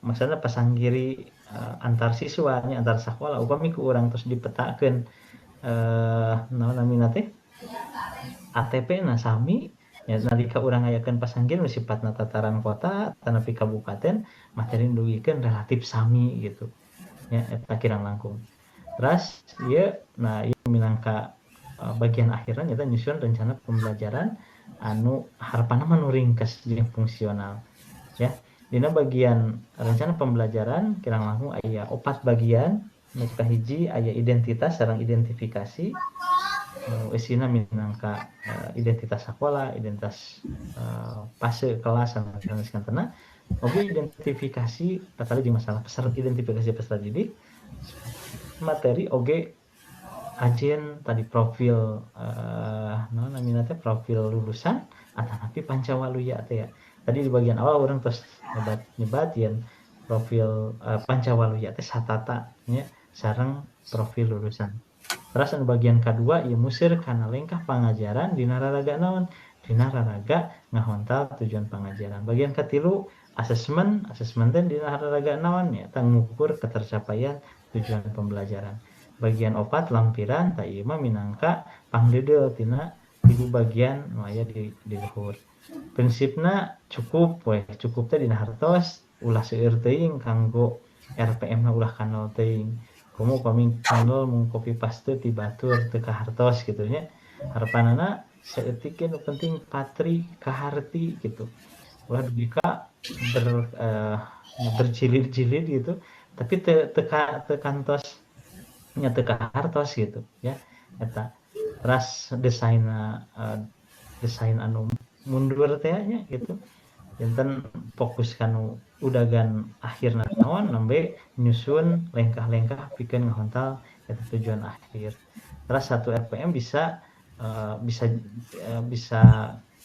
maksudna pasanggiri antar siswa nya, antar sakola, upami ku urang tos dipetakeun, naon namina teh, ATP na sami ya, nalika urang ngayakeun pasanggiri nu sifatna tataran kota atanapi kabupaten, materi nu dugikeun relatif sami gitu nya. Eta kirang langkung. Teras ieu, nah, ieu minangka bagian akhirna nyata nyusun rencana pembelajaran anu harapanna mah nu ringkes jeung fungsional ya. Dina bagian rencana pembelajaran kirang langkung aya opat bagian. Nu kahiji aya identitas sareng identifikasi, nu eusina minangka identitas sakola, identitas fase kelas sanes kantena oge identifikasi patali jeung masalah peserta, identifikasi peserta didik, materi oge ajen tadi profil, naon namina teh, profil lulusan atanapi pancawaluya teh ya. Tadi di bagian awal urang tos nyebat nyebat yen profil pancawaluya teh satata nya sareng profil lulusan. Terus anu bagian kadua ieu museur kana lengkah pangajaran dina raraga naon? Dina raraga ngahontal tujuan pangajaran. Bagian katilu asesmen, asesmen teh dina raraga naon? Nya ngukur ketercapaian tujuan pembelajaran. Bagian opat lampiran, tah ieu mah minangka pangdeudeuh tina tilu bagian nu aya di luhur. Prinsipna cukup we, cukup teh dina hartos ulah seueur teuing kanggo RPM na, ulah kanal teuing. Komo upami kanal mung copy paste ti batur teu kahartos kitu nya. Harapanana saeutik nu penting patri kaharti gitu. Ulah dugi ka berjilid-jilid gitu, tapi teu teu teu kantos nya, teu kahartos gitu ya eta. Teras desain, desain anu mundur teh nya gitu, janten fokus kanu udagan akhirna naon, nembe nyusun lengkah-lengkah pikeun ngahontal eta tujuan akhir. Terus satu RPM bisa bisa bisa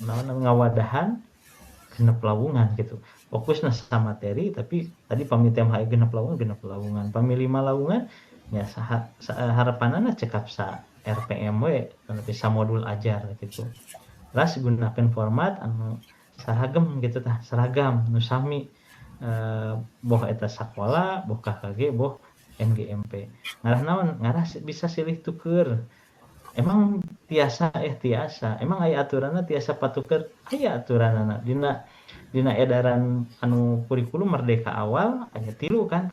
naon, ngawadahan genep lawungan gitu. Fokus na materi, tapi tadi pami tema genep lawungan, genep lawungan, pami lima lawungan. Ya harapanana cekap sa RPM we tapi sa modul ajar gitu. Terus gunakan format anu seragam gitu tah, seragam nu sami boh eta sakola, boh KKG, boh NGMP. Ngarah naon? Ngarah bisa silih tuker. Emang tiasa tiasa. Emang aya aturanna tiasa patuker? Aya aturanana. Dina edaran anu kurikulum Merdeka awal aya 3 kan.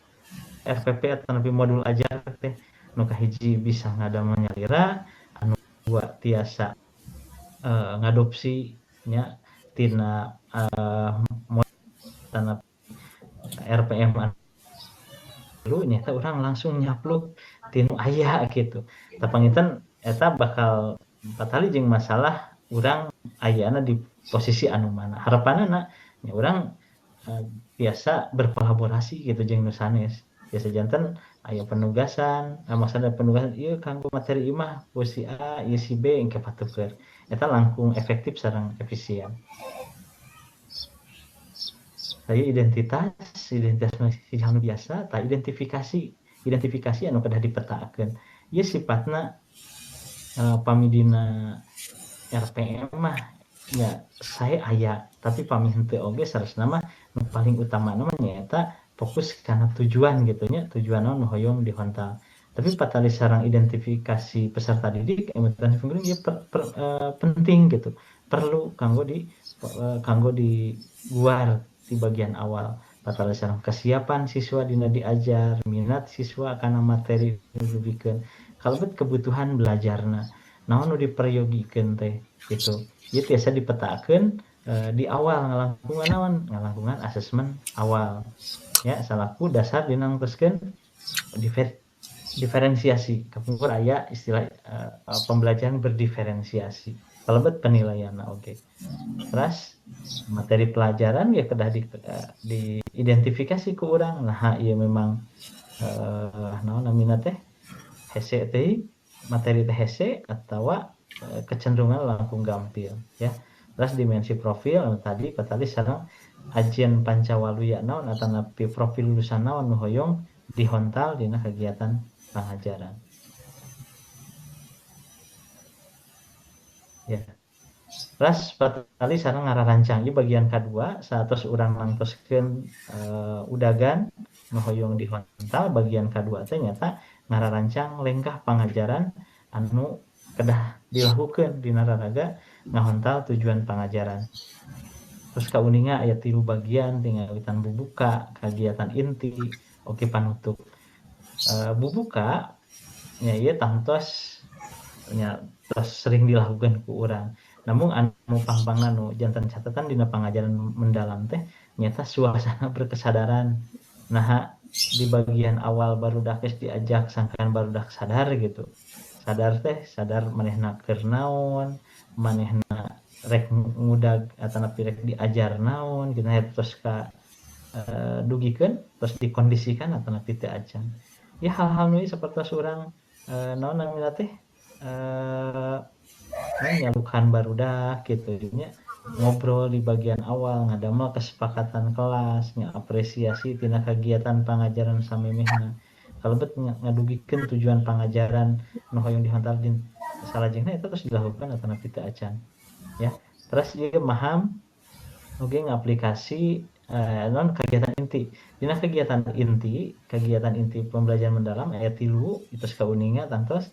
RPP atau lebih modul ajar teh nu kahiji bisa ngadamel nyalira, anu 2 tiasa ngadopsi nya tina tanah RPM anu nyata urang langsung nyapluk tinu aya gitu. Tapanginten eta bakal patali jeung masalah urang ayana di posisi anu mana. Harapanana nya urang biasa berkolaborasi gitu jeung nu sanes. Biasa janten aya penugasan, maksudna penugasan ieu kanggo materi ieu mah ku si A, ieu si B engke patuker. Eta langkung efektif sareng efisien. Saya identitas masih anu biasa, tah identifikasi anu kedah dipetakeun. Ieu sifatna pami dina RPM mah ya saya aya, tapi pami henteu oge sarasna mah nu paling utama mah nyaeta fokus kana tujuan gitu nya, tujuan naon nu hoyong dihontal. Tapi patali sareng identifikasi peserta didik emutan simkuring ieu penting gitu. Perlu kanggo diguar di bagian awal. Patali sareng kesiapan siswa dina diajar, minat siswa kana materi nu dibikeun. Kalebet kebutuhan belajarna, naon nu diperyogikeun teh gitu. Ieu tiasa dipetakeun di awal ngalangkungan naon? Ngalangkungan asesmen awal. Ya, salaku dasar dina nguruskeun diferensiasi. Kapungkur aya istilah pembelajaran berdiferensiasi. Kalebet penilaianna oge. Terus materi pelajaran ya kedah diidentifikasi ku urang. Nah, ieu memang naon namina teh? Hese teh, materi teh hese atawa kecenderungan langkung gampil ya. Terus dimensi profil anu tadi patali sareng ajian pancawaluya naon atanapi profil lulusan naon nu hoyong dihontal dina kegiatan pengajaran. Ya. Terus patali sareng ngararancang ieu bagian kadua saatos urang nangtoskeun udagan nu hoyong dihontal bagian kadua teh nyata ngararancang lengkah pangajaran anu kedah dilakukeun dina raraga ngahontal tujuan pangajaran. Terus kauninga aya 3 bagian tinggal witan bubuka, kegiatan inti, oke panutup. Bubuka nya ieu tangtos nya tos sering dilakukan ku urang. Namun anu pangpangna nu janten catatan dina pangajaran mendalam teh nyata suasana berkesadaran. Nah, di bagian awal barudak geus diajak sangkan barudak sadar gitu. Sadar teh sadar manehna keur naon, manehna rek ngudag atanapi rek diajar naon gitu terus ka dugikeun terus dikondisikan atanapi teu acan. Ya hal-hal nu sapertos urang naon namina teh nyalukan barudak gitu nya, ngobrol di bagian awal ngadamel kesepakatan kelas, ngapresiasi tina kegiatan pangajaran samemehna. Kalebet ngadugikeun tujuan pangajaran nu hoyong dihontal di salajengna eta terus dilakukan atanapi teu acan. Ya. Terus ieu maham oge ngaplikasi non kegiatan inti. Dina kegiatan inti pembelajaran mendalam aya 3 itu kauninga tangtos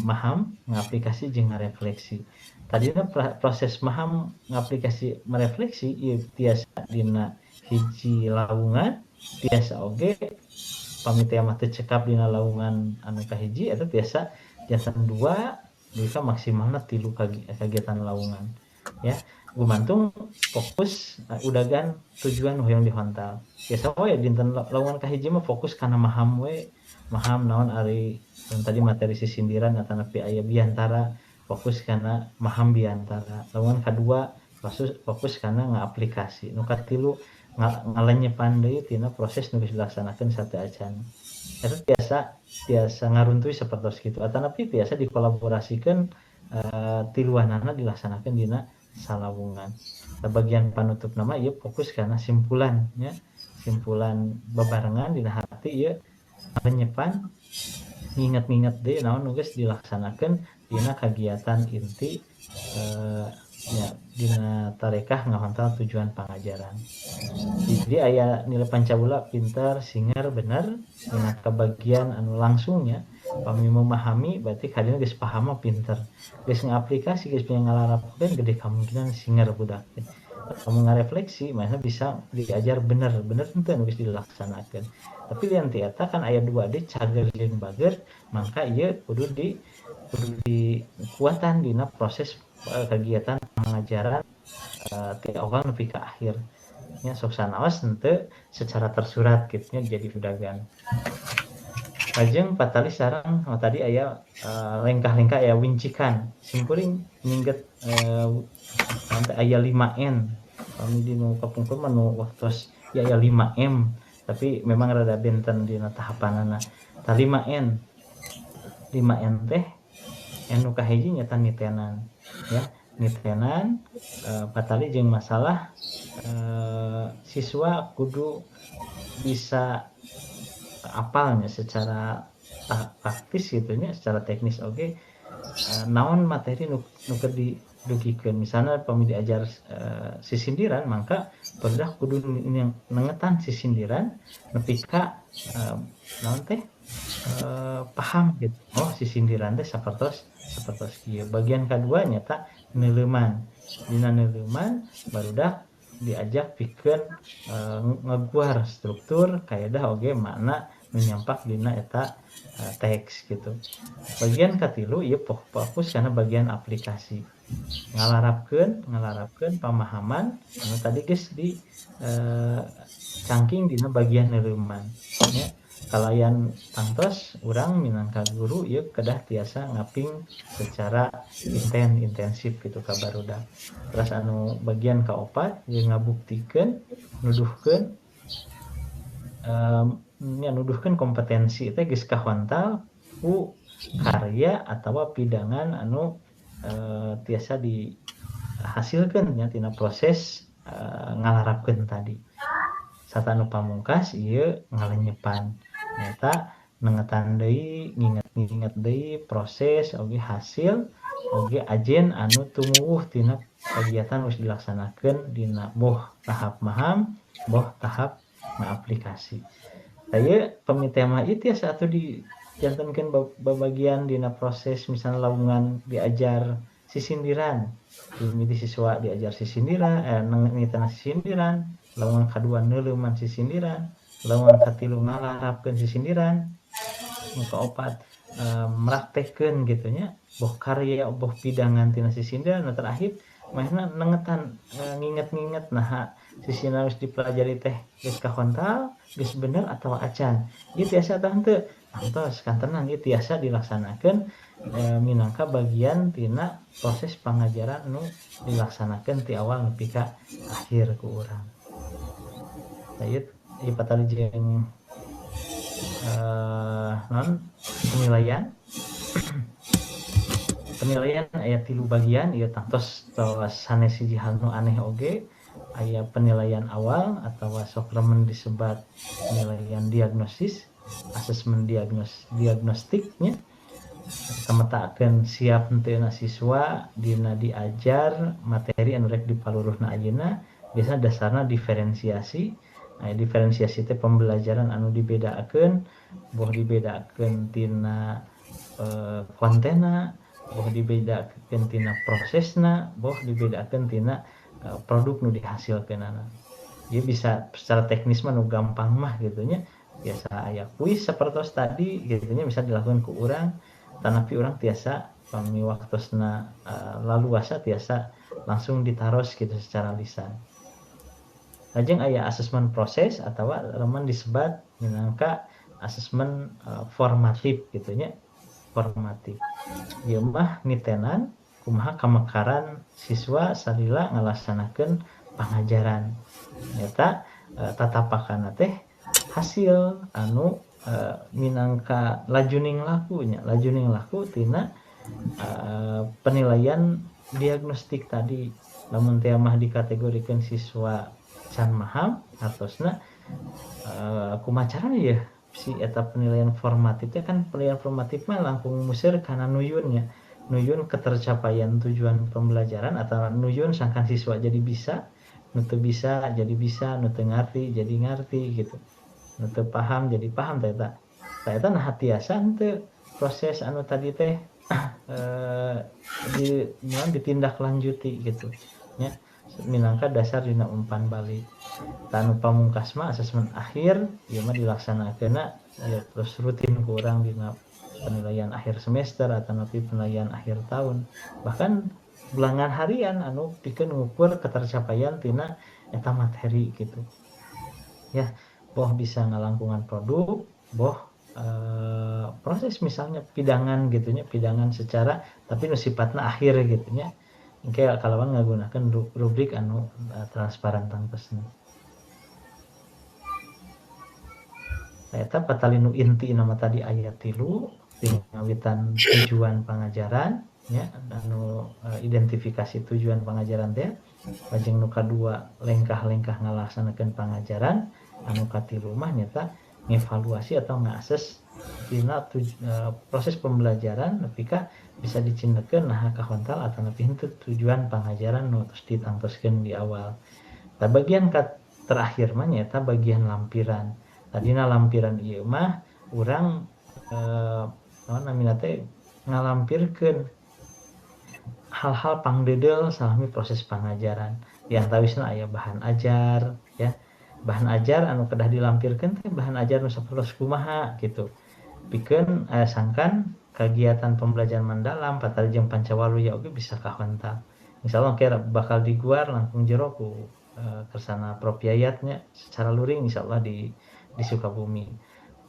maham ngaplikasi jeung ngarefleksi. Tadina proses maham ngaplikasi merefleksi ieu tiasa dina hiji lawungan, tiasa oge pami teh mah teu cekap dina lawungan anu kahiji eta tiasa janten 2 duka maksimalna 3 kegiatan lawungan ya. Gumantung fokus udagan tujuan hoyong dihontal. Biasa we dinten lawungan kahiji mah fokus kana maham we, maham naon ari tadi materi sisindiran atanapi aya biantara, fokus kana maham biantara. Lawungan kadua fokus kana ngaaplikasi. Nu katilu ngalenyepan deui tina proses nu geus dilaksanakeun sateuacan. Eta tiasa ngaruntui sapertos kitu atanapi tiasa dikolaborasikeun tiluanana dilaksanakeun dina salawungan. Bagian panutup nama ieu fokus kana simpulan nya, simpulan bebarengan dina hati ieu ngalenyepan Nginget-nginget deui naon nu geus dilaksanakeun dina kagiatan inti nya dina tarekah ngahontal tujuan pangajaran. Jadi aya nilai pancawula pintar, singer, bener dina kabagian anu langsungnya pami memahami berarti kadina geus paham mah pinter. Geus ngaplikasi geus ngalarapkeun gede kemungkinan singer budak teh. Kamu ngarefleksi mana bisa diajar bener, bener henteu nu geus dilaksanakeun. Tapi lian ti eta kan aya dua deui cager jeung bager, mangka ieu kudu dikuatan dina proses kegiatan pengajaran ti awal nepi ka akhir. Nya sok sanaos henteu secara tersurat kitu nya jadi udagan. Lajeng patali sareng oh, tadi aya lengkah-lengkah aya wincikan. Simkuring nyingget nanti aya 5N. Kami di nu kapungkur mah nu waktos ya aya 5M, tapi memang rada benten dina tahapanana. Tah 5N. 5N teh N nu kahiji nyata nitenan ya. Nitenan patali jeung masalah siswa kudu bisa apalnya secara praktis gitu nya, secara teknis oge naon materi nu keur didugikeun. Misalnya pami diajar sisindiran mangka barudak kudu nengetan sisindiran nepi ka naon teh paham gitu. Oh, sisindiran teh sapertos sapertos kieu. Bagian kadua nyata neuleuman. Dina neuleuman barudak diajak pikeun ngeguar struktur kaedah oge makna nu nyampak dina eta teks gitu. Bagian katilu ieu fokus kana bagian aplikasi. Ngalarapkeun pamahaman anu tadi geus di cangking dina bagian neuleuman nya. Kalayan tangtos urang minangka guru ieu kedah tiasa ngaping secara intensif gitu ka barudak. Terus anu bagian kaopat ieu ngabuktikeun, nuduhkeun nya nuduhkeun kompetensi teh geus kahontal ku karya atawa pidangan anu tiasa dihasilkeun nya tina proses ngalarapkeun tadi. Sarta anu pamungkas ieu ngalenyepan nyata nengetan deui, nginget-nginget deui proses oge hasil oge ajen anu tumuwuh tina kegiatan geus dilaksanakeun dina boh tahap maham boh tahap ngaplikasi. Tah ieu pami tema ieu tiasa atuh dijantenkeun babagian dina proses misalna lawungan diajar sisindiran. Mimiti siswa diajar sisindiran, nitana sisindiran, lawungan kadua neuleuman sisindiran, lawungan katilu ngalarapkeun sisindiran, nu kaopat meraktekeun gitu nya, boh karya boh pidangan tina sisindiran, nu terakhir manehna nengetan nginget-nginget naha sisindiran geus dipelajari teh geus kahontal, geus bener atawa acan. Ieu tiasa atau henteu? Tangtos kantenan ieu tiasa dilaksanakeun minangka bagian tina proses pangajaran nu dilaksanakeun ti awal nepi ka akhir ku urang. Tah ieu ieu patali jeung non penilaian. Penilaian aya 3 bagian ieu tangtos tos sanes hiji hal nu aneh oge. Aya penilaian awal atawa sok remen disebat penilaian diagnosis, asesmen diagnostiknya. Temetakeun siap henteu siswa dina diajar materi anu rek dipaluruhna ayeuna, biasana dasarna diferensiasi. Nah, diferensiasi teh pembelajaran anu dibedakeun, boh dibedakeun tina kontenna, boh dibedakeun tina prosesna, boh dibedakeun tina produk nu dihasilkeunana. Ieu bisa secara teknis mah nu gampang mah gitu nya. Biasa aya kuis sapertos tadi gitu nya bisa dilakukan ku urang, tanapi urang tiasa pami waktosna laluasa tiasa langsung ditaros gitu secara lisan. Lajeng aya asesmen proses atawa remen disebat minangka asesmen formatif gitu nya, formatif. Ieu mah nitenan kumaha kamekaran siswa salila ngalaksanakeun pangajaran. Nyata tatapakana teh hasil anu minangka lajuning lakunya, lajuning laku tina penilaian diagnostik tadi. Lamun teh mah dikategorikeun siswa can maham artosna kumaha carana ya si eta penilaian formatif teh kan penilaian formatif mah langkung museur kana nuyunnya, nuyun ketercapaian tujuan pembelajaran atau nuyun sangkan siswa jadi bisa, nu teu bisa jadi bisa, nu teu ngarti jadi ngarti gitu, nu teu paham jadi paham teh eta. Tah eta nah tiasa henteu proses anu tadi teh di ditindaklanjuti gitu nya minangka dasar dina umpan balik. Tah anu pamungkas mah asesmen akhir ieu mah dilaksanakeunna ya terus rutin ku urang dina penilaian akhir semester atau nepi penilaian akhir tahun, bahkan ulangan harian anu pikeun ngukur ketercapaian tina eta materi gitu ya, boh bisa ngalangkungan produk, boh proses misalnya pidangan gitu nya, pidangan secara tapi nu sifatna akhir gitu nya, engke kalawan ngagunakeun rubrik anu transparan tangtosna. Nah, eta patali nu inti nama tadi aya 3 ngawitan tujuan pangajaran ya, anu identifikasi tujuan pangajaran teh, lajeng nu kadua lengkah-lengkah ngalaksanakeun pangajaran, anu katilu mah nyata ngevaluasi atau ngakses dina proses pembelajaran nepi ka bisa dicindekeun naha kahontal atau nepi henteu tujuan pangajaran nu tos ditangtoskeun di awal. Tah bagian terakhir mah nyata bagian lampiran. Tadina lampiran ieu mah urang naon namina teh ngalampirkeun hal-hal pangdeudeuh salami proses pangajaran. Di antawisna aya bahan ajar ya. Bahan ajar anu kedah dilampirkeun teh bahan ajar nu sapertos kumaha gitu. Pikeun sangkan kegiatan pembelajaran mendalam patali jeung pancawaluya oge bisa kahontal. Insyaallah engke bakal diguar langkung jero ku kersana Prof Yayatnya secara luring insyaallah di Sukabumi.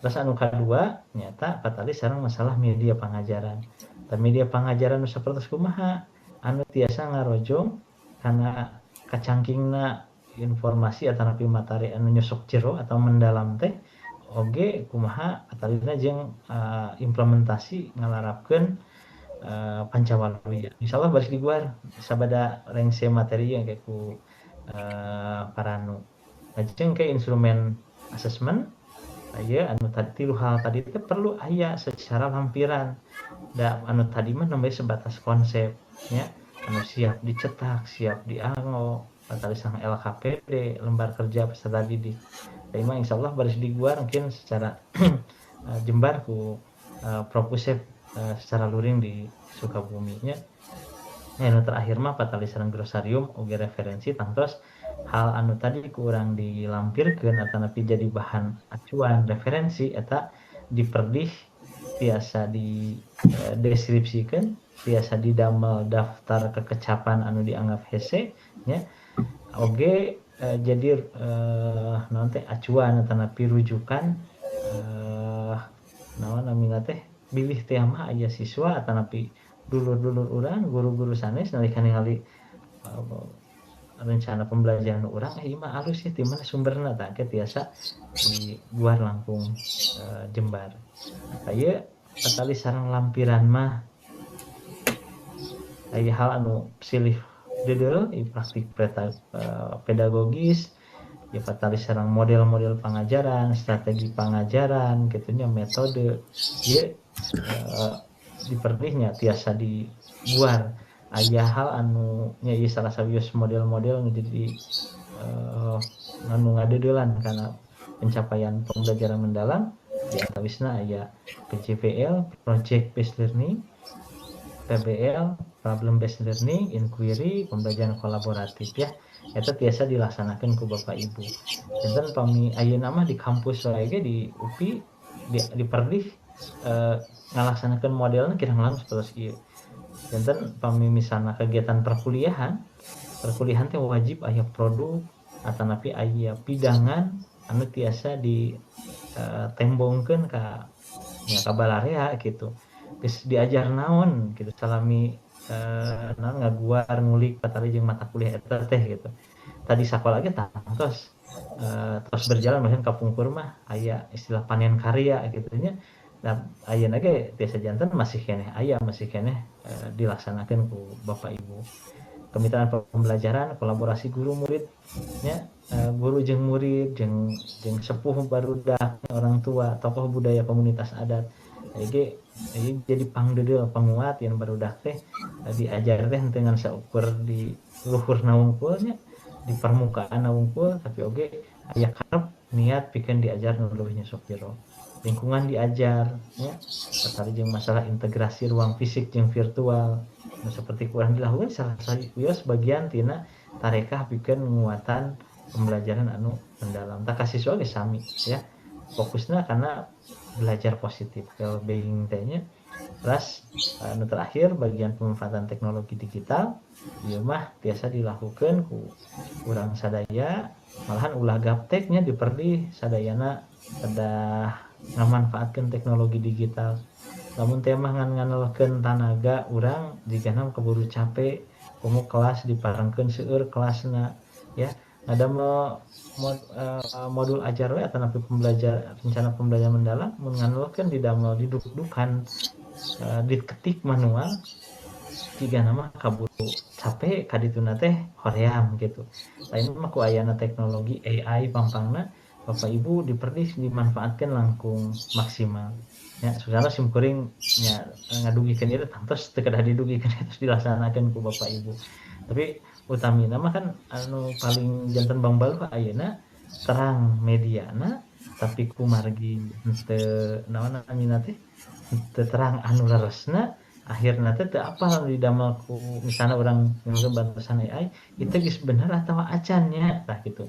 Terus anu kadua nyata patali sareng masalah media pangajaran. Tah media pangajaran nu sapertos kumaha anu tiasa ngarojong kana kacangkingna informasi atau napi materi anu nyosok jero atau mendalam teh oge kumaha atalina jeung implementasi ngalarapkeun pancawaluya. Insyaallah baris diguar sabada rengse materi yang kayak ku paranu. Lajeng ke instrumen asesmen aya anu tadi tilu hal tadi teh perlu aya secara lampiran. Da anu tadi mah namanya sebatas konsep nya, anu siap dicetak, siap dianggo patali sang LKPD, lembar kerja peserta didik. Tapi mah insyaallah baris diguar mungkin secara jembar ku Prof Usep secara luring di Sukabumi nya. Nah, anu terakhir mah patali sareng glosarium oge referensi tangtos hal anu tadi kurang dilampirkeun atanapi jadi bahan acuan referensi eta diperdih tiasa dideskripsikeun, tiasa didamel daftar kekecapan anu dianggap hese nya oge jadi naon teh acuan atanapi rujukan naon namina teh bilih teh mah aya siswa atanapi dulur-dulur urang guru-guru sanes nalika ningali rencana pembelajaran urang ieu mah alus sih di mana sumberna tah ke tiasa diguar langkung jembar. Tah ieu patali sareng lampiran mah aya hal anu silih deudeuh praktik pedagogis ya patali sareng model-model pangajaran, strategi pangajaran kitu nya metode ieu diperdihnya tiasa diguar. Aya hal anu nya ieu salah sawios model-model nu jadi anu ngadeudeulan kana pencapaian pembelajaran mendalam di antawisna aya PJBL, Project Based Learning, PBL, Problem Based Learning, Inquiry, pembelajaran kolaboratif ya. Eta tiasa dilaksanakeun ku Bapak Ibu. Janten pami ayeuna mah di kampus wae ge di UPI di perdih ngalaksanakeun modelna kirang langkung sapertos ieu. Janten pami misalna kegiatan perkuliahan, perkuliahan teh wajib aya produk atanapi aya pidangan anu tiasa di tembongkeun ka nya ka balarea gitu. Geus diajar naon gitu salami naon ngaguar ngulik patali jeung mata kuliah eta teh gitu. Tadi sakola ge tangtos terus berjalan bahkan kapungkur mah aya istilah panen karya gitu nya. Nah, ayeuna ge tiasa janten masih keneh aya, masih keneh dilaksanakeun ku Bapak Ibu. Kemitraan pembelajaran, kolaborasi guru murid nya, guru jeung murid jeung jeung sepuh barudak, orang tua, tokoh budaya komunitas adat. Ieu jadi pangdeudeul panguat yang barudak teh diajar teh henteu ngan saukur di luhurna wungkul nya, di permukaan wungkul, tapi oge aya karep niat pikeun diajar nu leuwih nyosok jero. Lingkungan diajar nya, tadi jeung masalah integrasi ruang fisik jeung virtual nu seperti kurang dilakukan salah satu bagian tina tarekah pikeun nguatan pembelajaran anu mendalam. Tah ka siswa ge sami ya. Fokusna karena belajar positif well-being teh nya. Terus anu terakhir bagian pemanfaatan teknologi digital ieu mah tiasa dilakukan ku urang sadaya, malahan ulah gaptek nya diperdi sadayana kedah ngamanfaatkeun teknologi digital. Lamun teh mah ngan ngandelkeun tanaga urang jigana keburu capek, komo kelas diparengkeun seueur kelasna ya. Ngadamel modul ajar we atanapi pembelajar rencana pembelajaran mendalam mun ngandelkeun didamel diduk-dukan, diketik manual jigana mah kaburu capek kadituna teh hoream gitu. Lain mah ku ayana teknologi AI pangpangna Bapak Ibu diperdih dimanfaatkan langkung maksimal. Ya, susana sim kuring nya ngadugikeun ieu tangtos teu kedah didugikeun terus dilaksanakeun ku Bapak Ibu. Tapi utamina mah kan anu paling janten bangbaluh ayeuna terang mediana tapi kumargi henteu naon namina teh henteu terang anu leresna akhirna teh teu apal didamel ku misalna urang nyuhunkeun bantosan AI itu geus bener atawa acan nya tah kitu.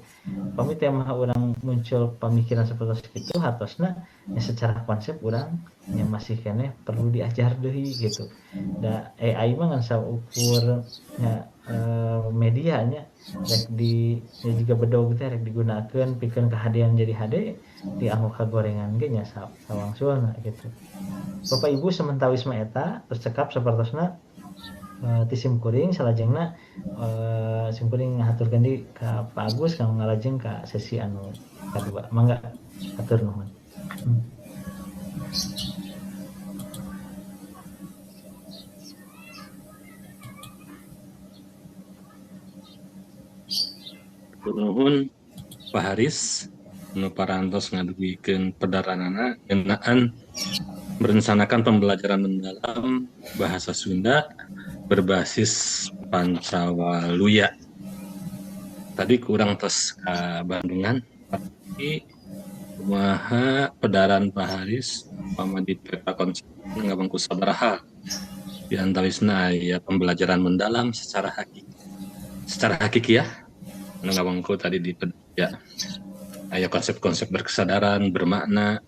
Pami teh mah urang muncul pamikiran sapertos kitu hartosna nya secara konsep urang nya masih keneh perlu diajar deui gitu. Da AI mah ngan saukur nya media nya rek di nya jiga bedog teh rek digunakeun pikeun kahadean jadi hade dianggo ka gorengan ge nya sawangsulna gitu. Bapak Ibu sementawis mah eta terus cekap sapertosna ti sim kuring salajengna sim kuring ngahaturkeun deui ka Pak Agus kanggo ngalajeng ka sesi anu kadua. Mangga hatur nuhun. Nuhun Pak Haris nu parantos ngadugikeun pedaranana ngeunaan merencanakan pembelajaran mendalam bahasa Sunda berbasis Pancawaluya. Tadi kurang tos ka Bandungan, tapi kumaha pedaran Pak Haris pama di peta konsep ngabangku sabaraha. Di antawisna aya pembelajaran mendalam secara hakiki. Secara hakiki ya. Anu ngabangku tadi di ya. Aya konsep-konsep berkesadaran, bermakna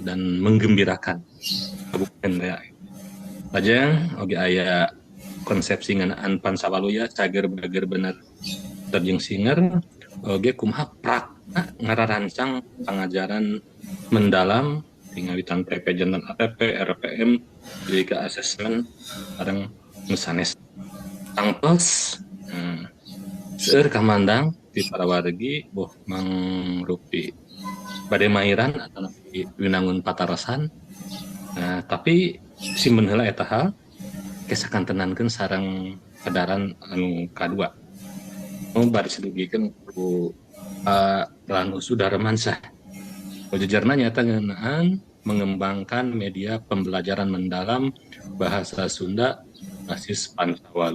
dan menggembirakan. Kabupaten ya. Lajeng oge aya konsepsi ngeunaan Pancawaluya cager bager bener terjeng singer oge kumaha prakna ngararancang pangajaran mendalam tingawitan PP janten APP RPM jadi ke asesmen sareng nu sanes tangtos seueur kamandang di para wargi boh mangrupi bade mairan atanapi winangun patarosan. Nah, tapi simpen heula eta hal kesakantenankeun sareng pedaran anu kadua. Nu bari didugikeun ku Ranu Sudarmansyah. Jejerna nyata ngeunaan mengembangkan media pembelajaran mendalam bahasa Sunda basis Pancawaluya.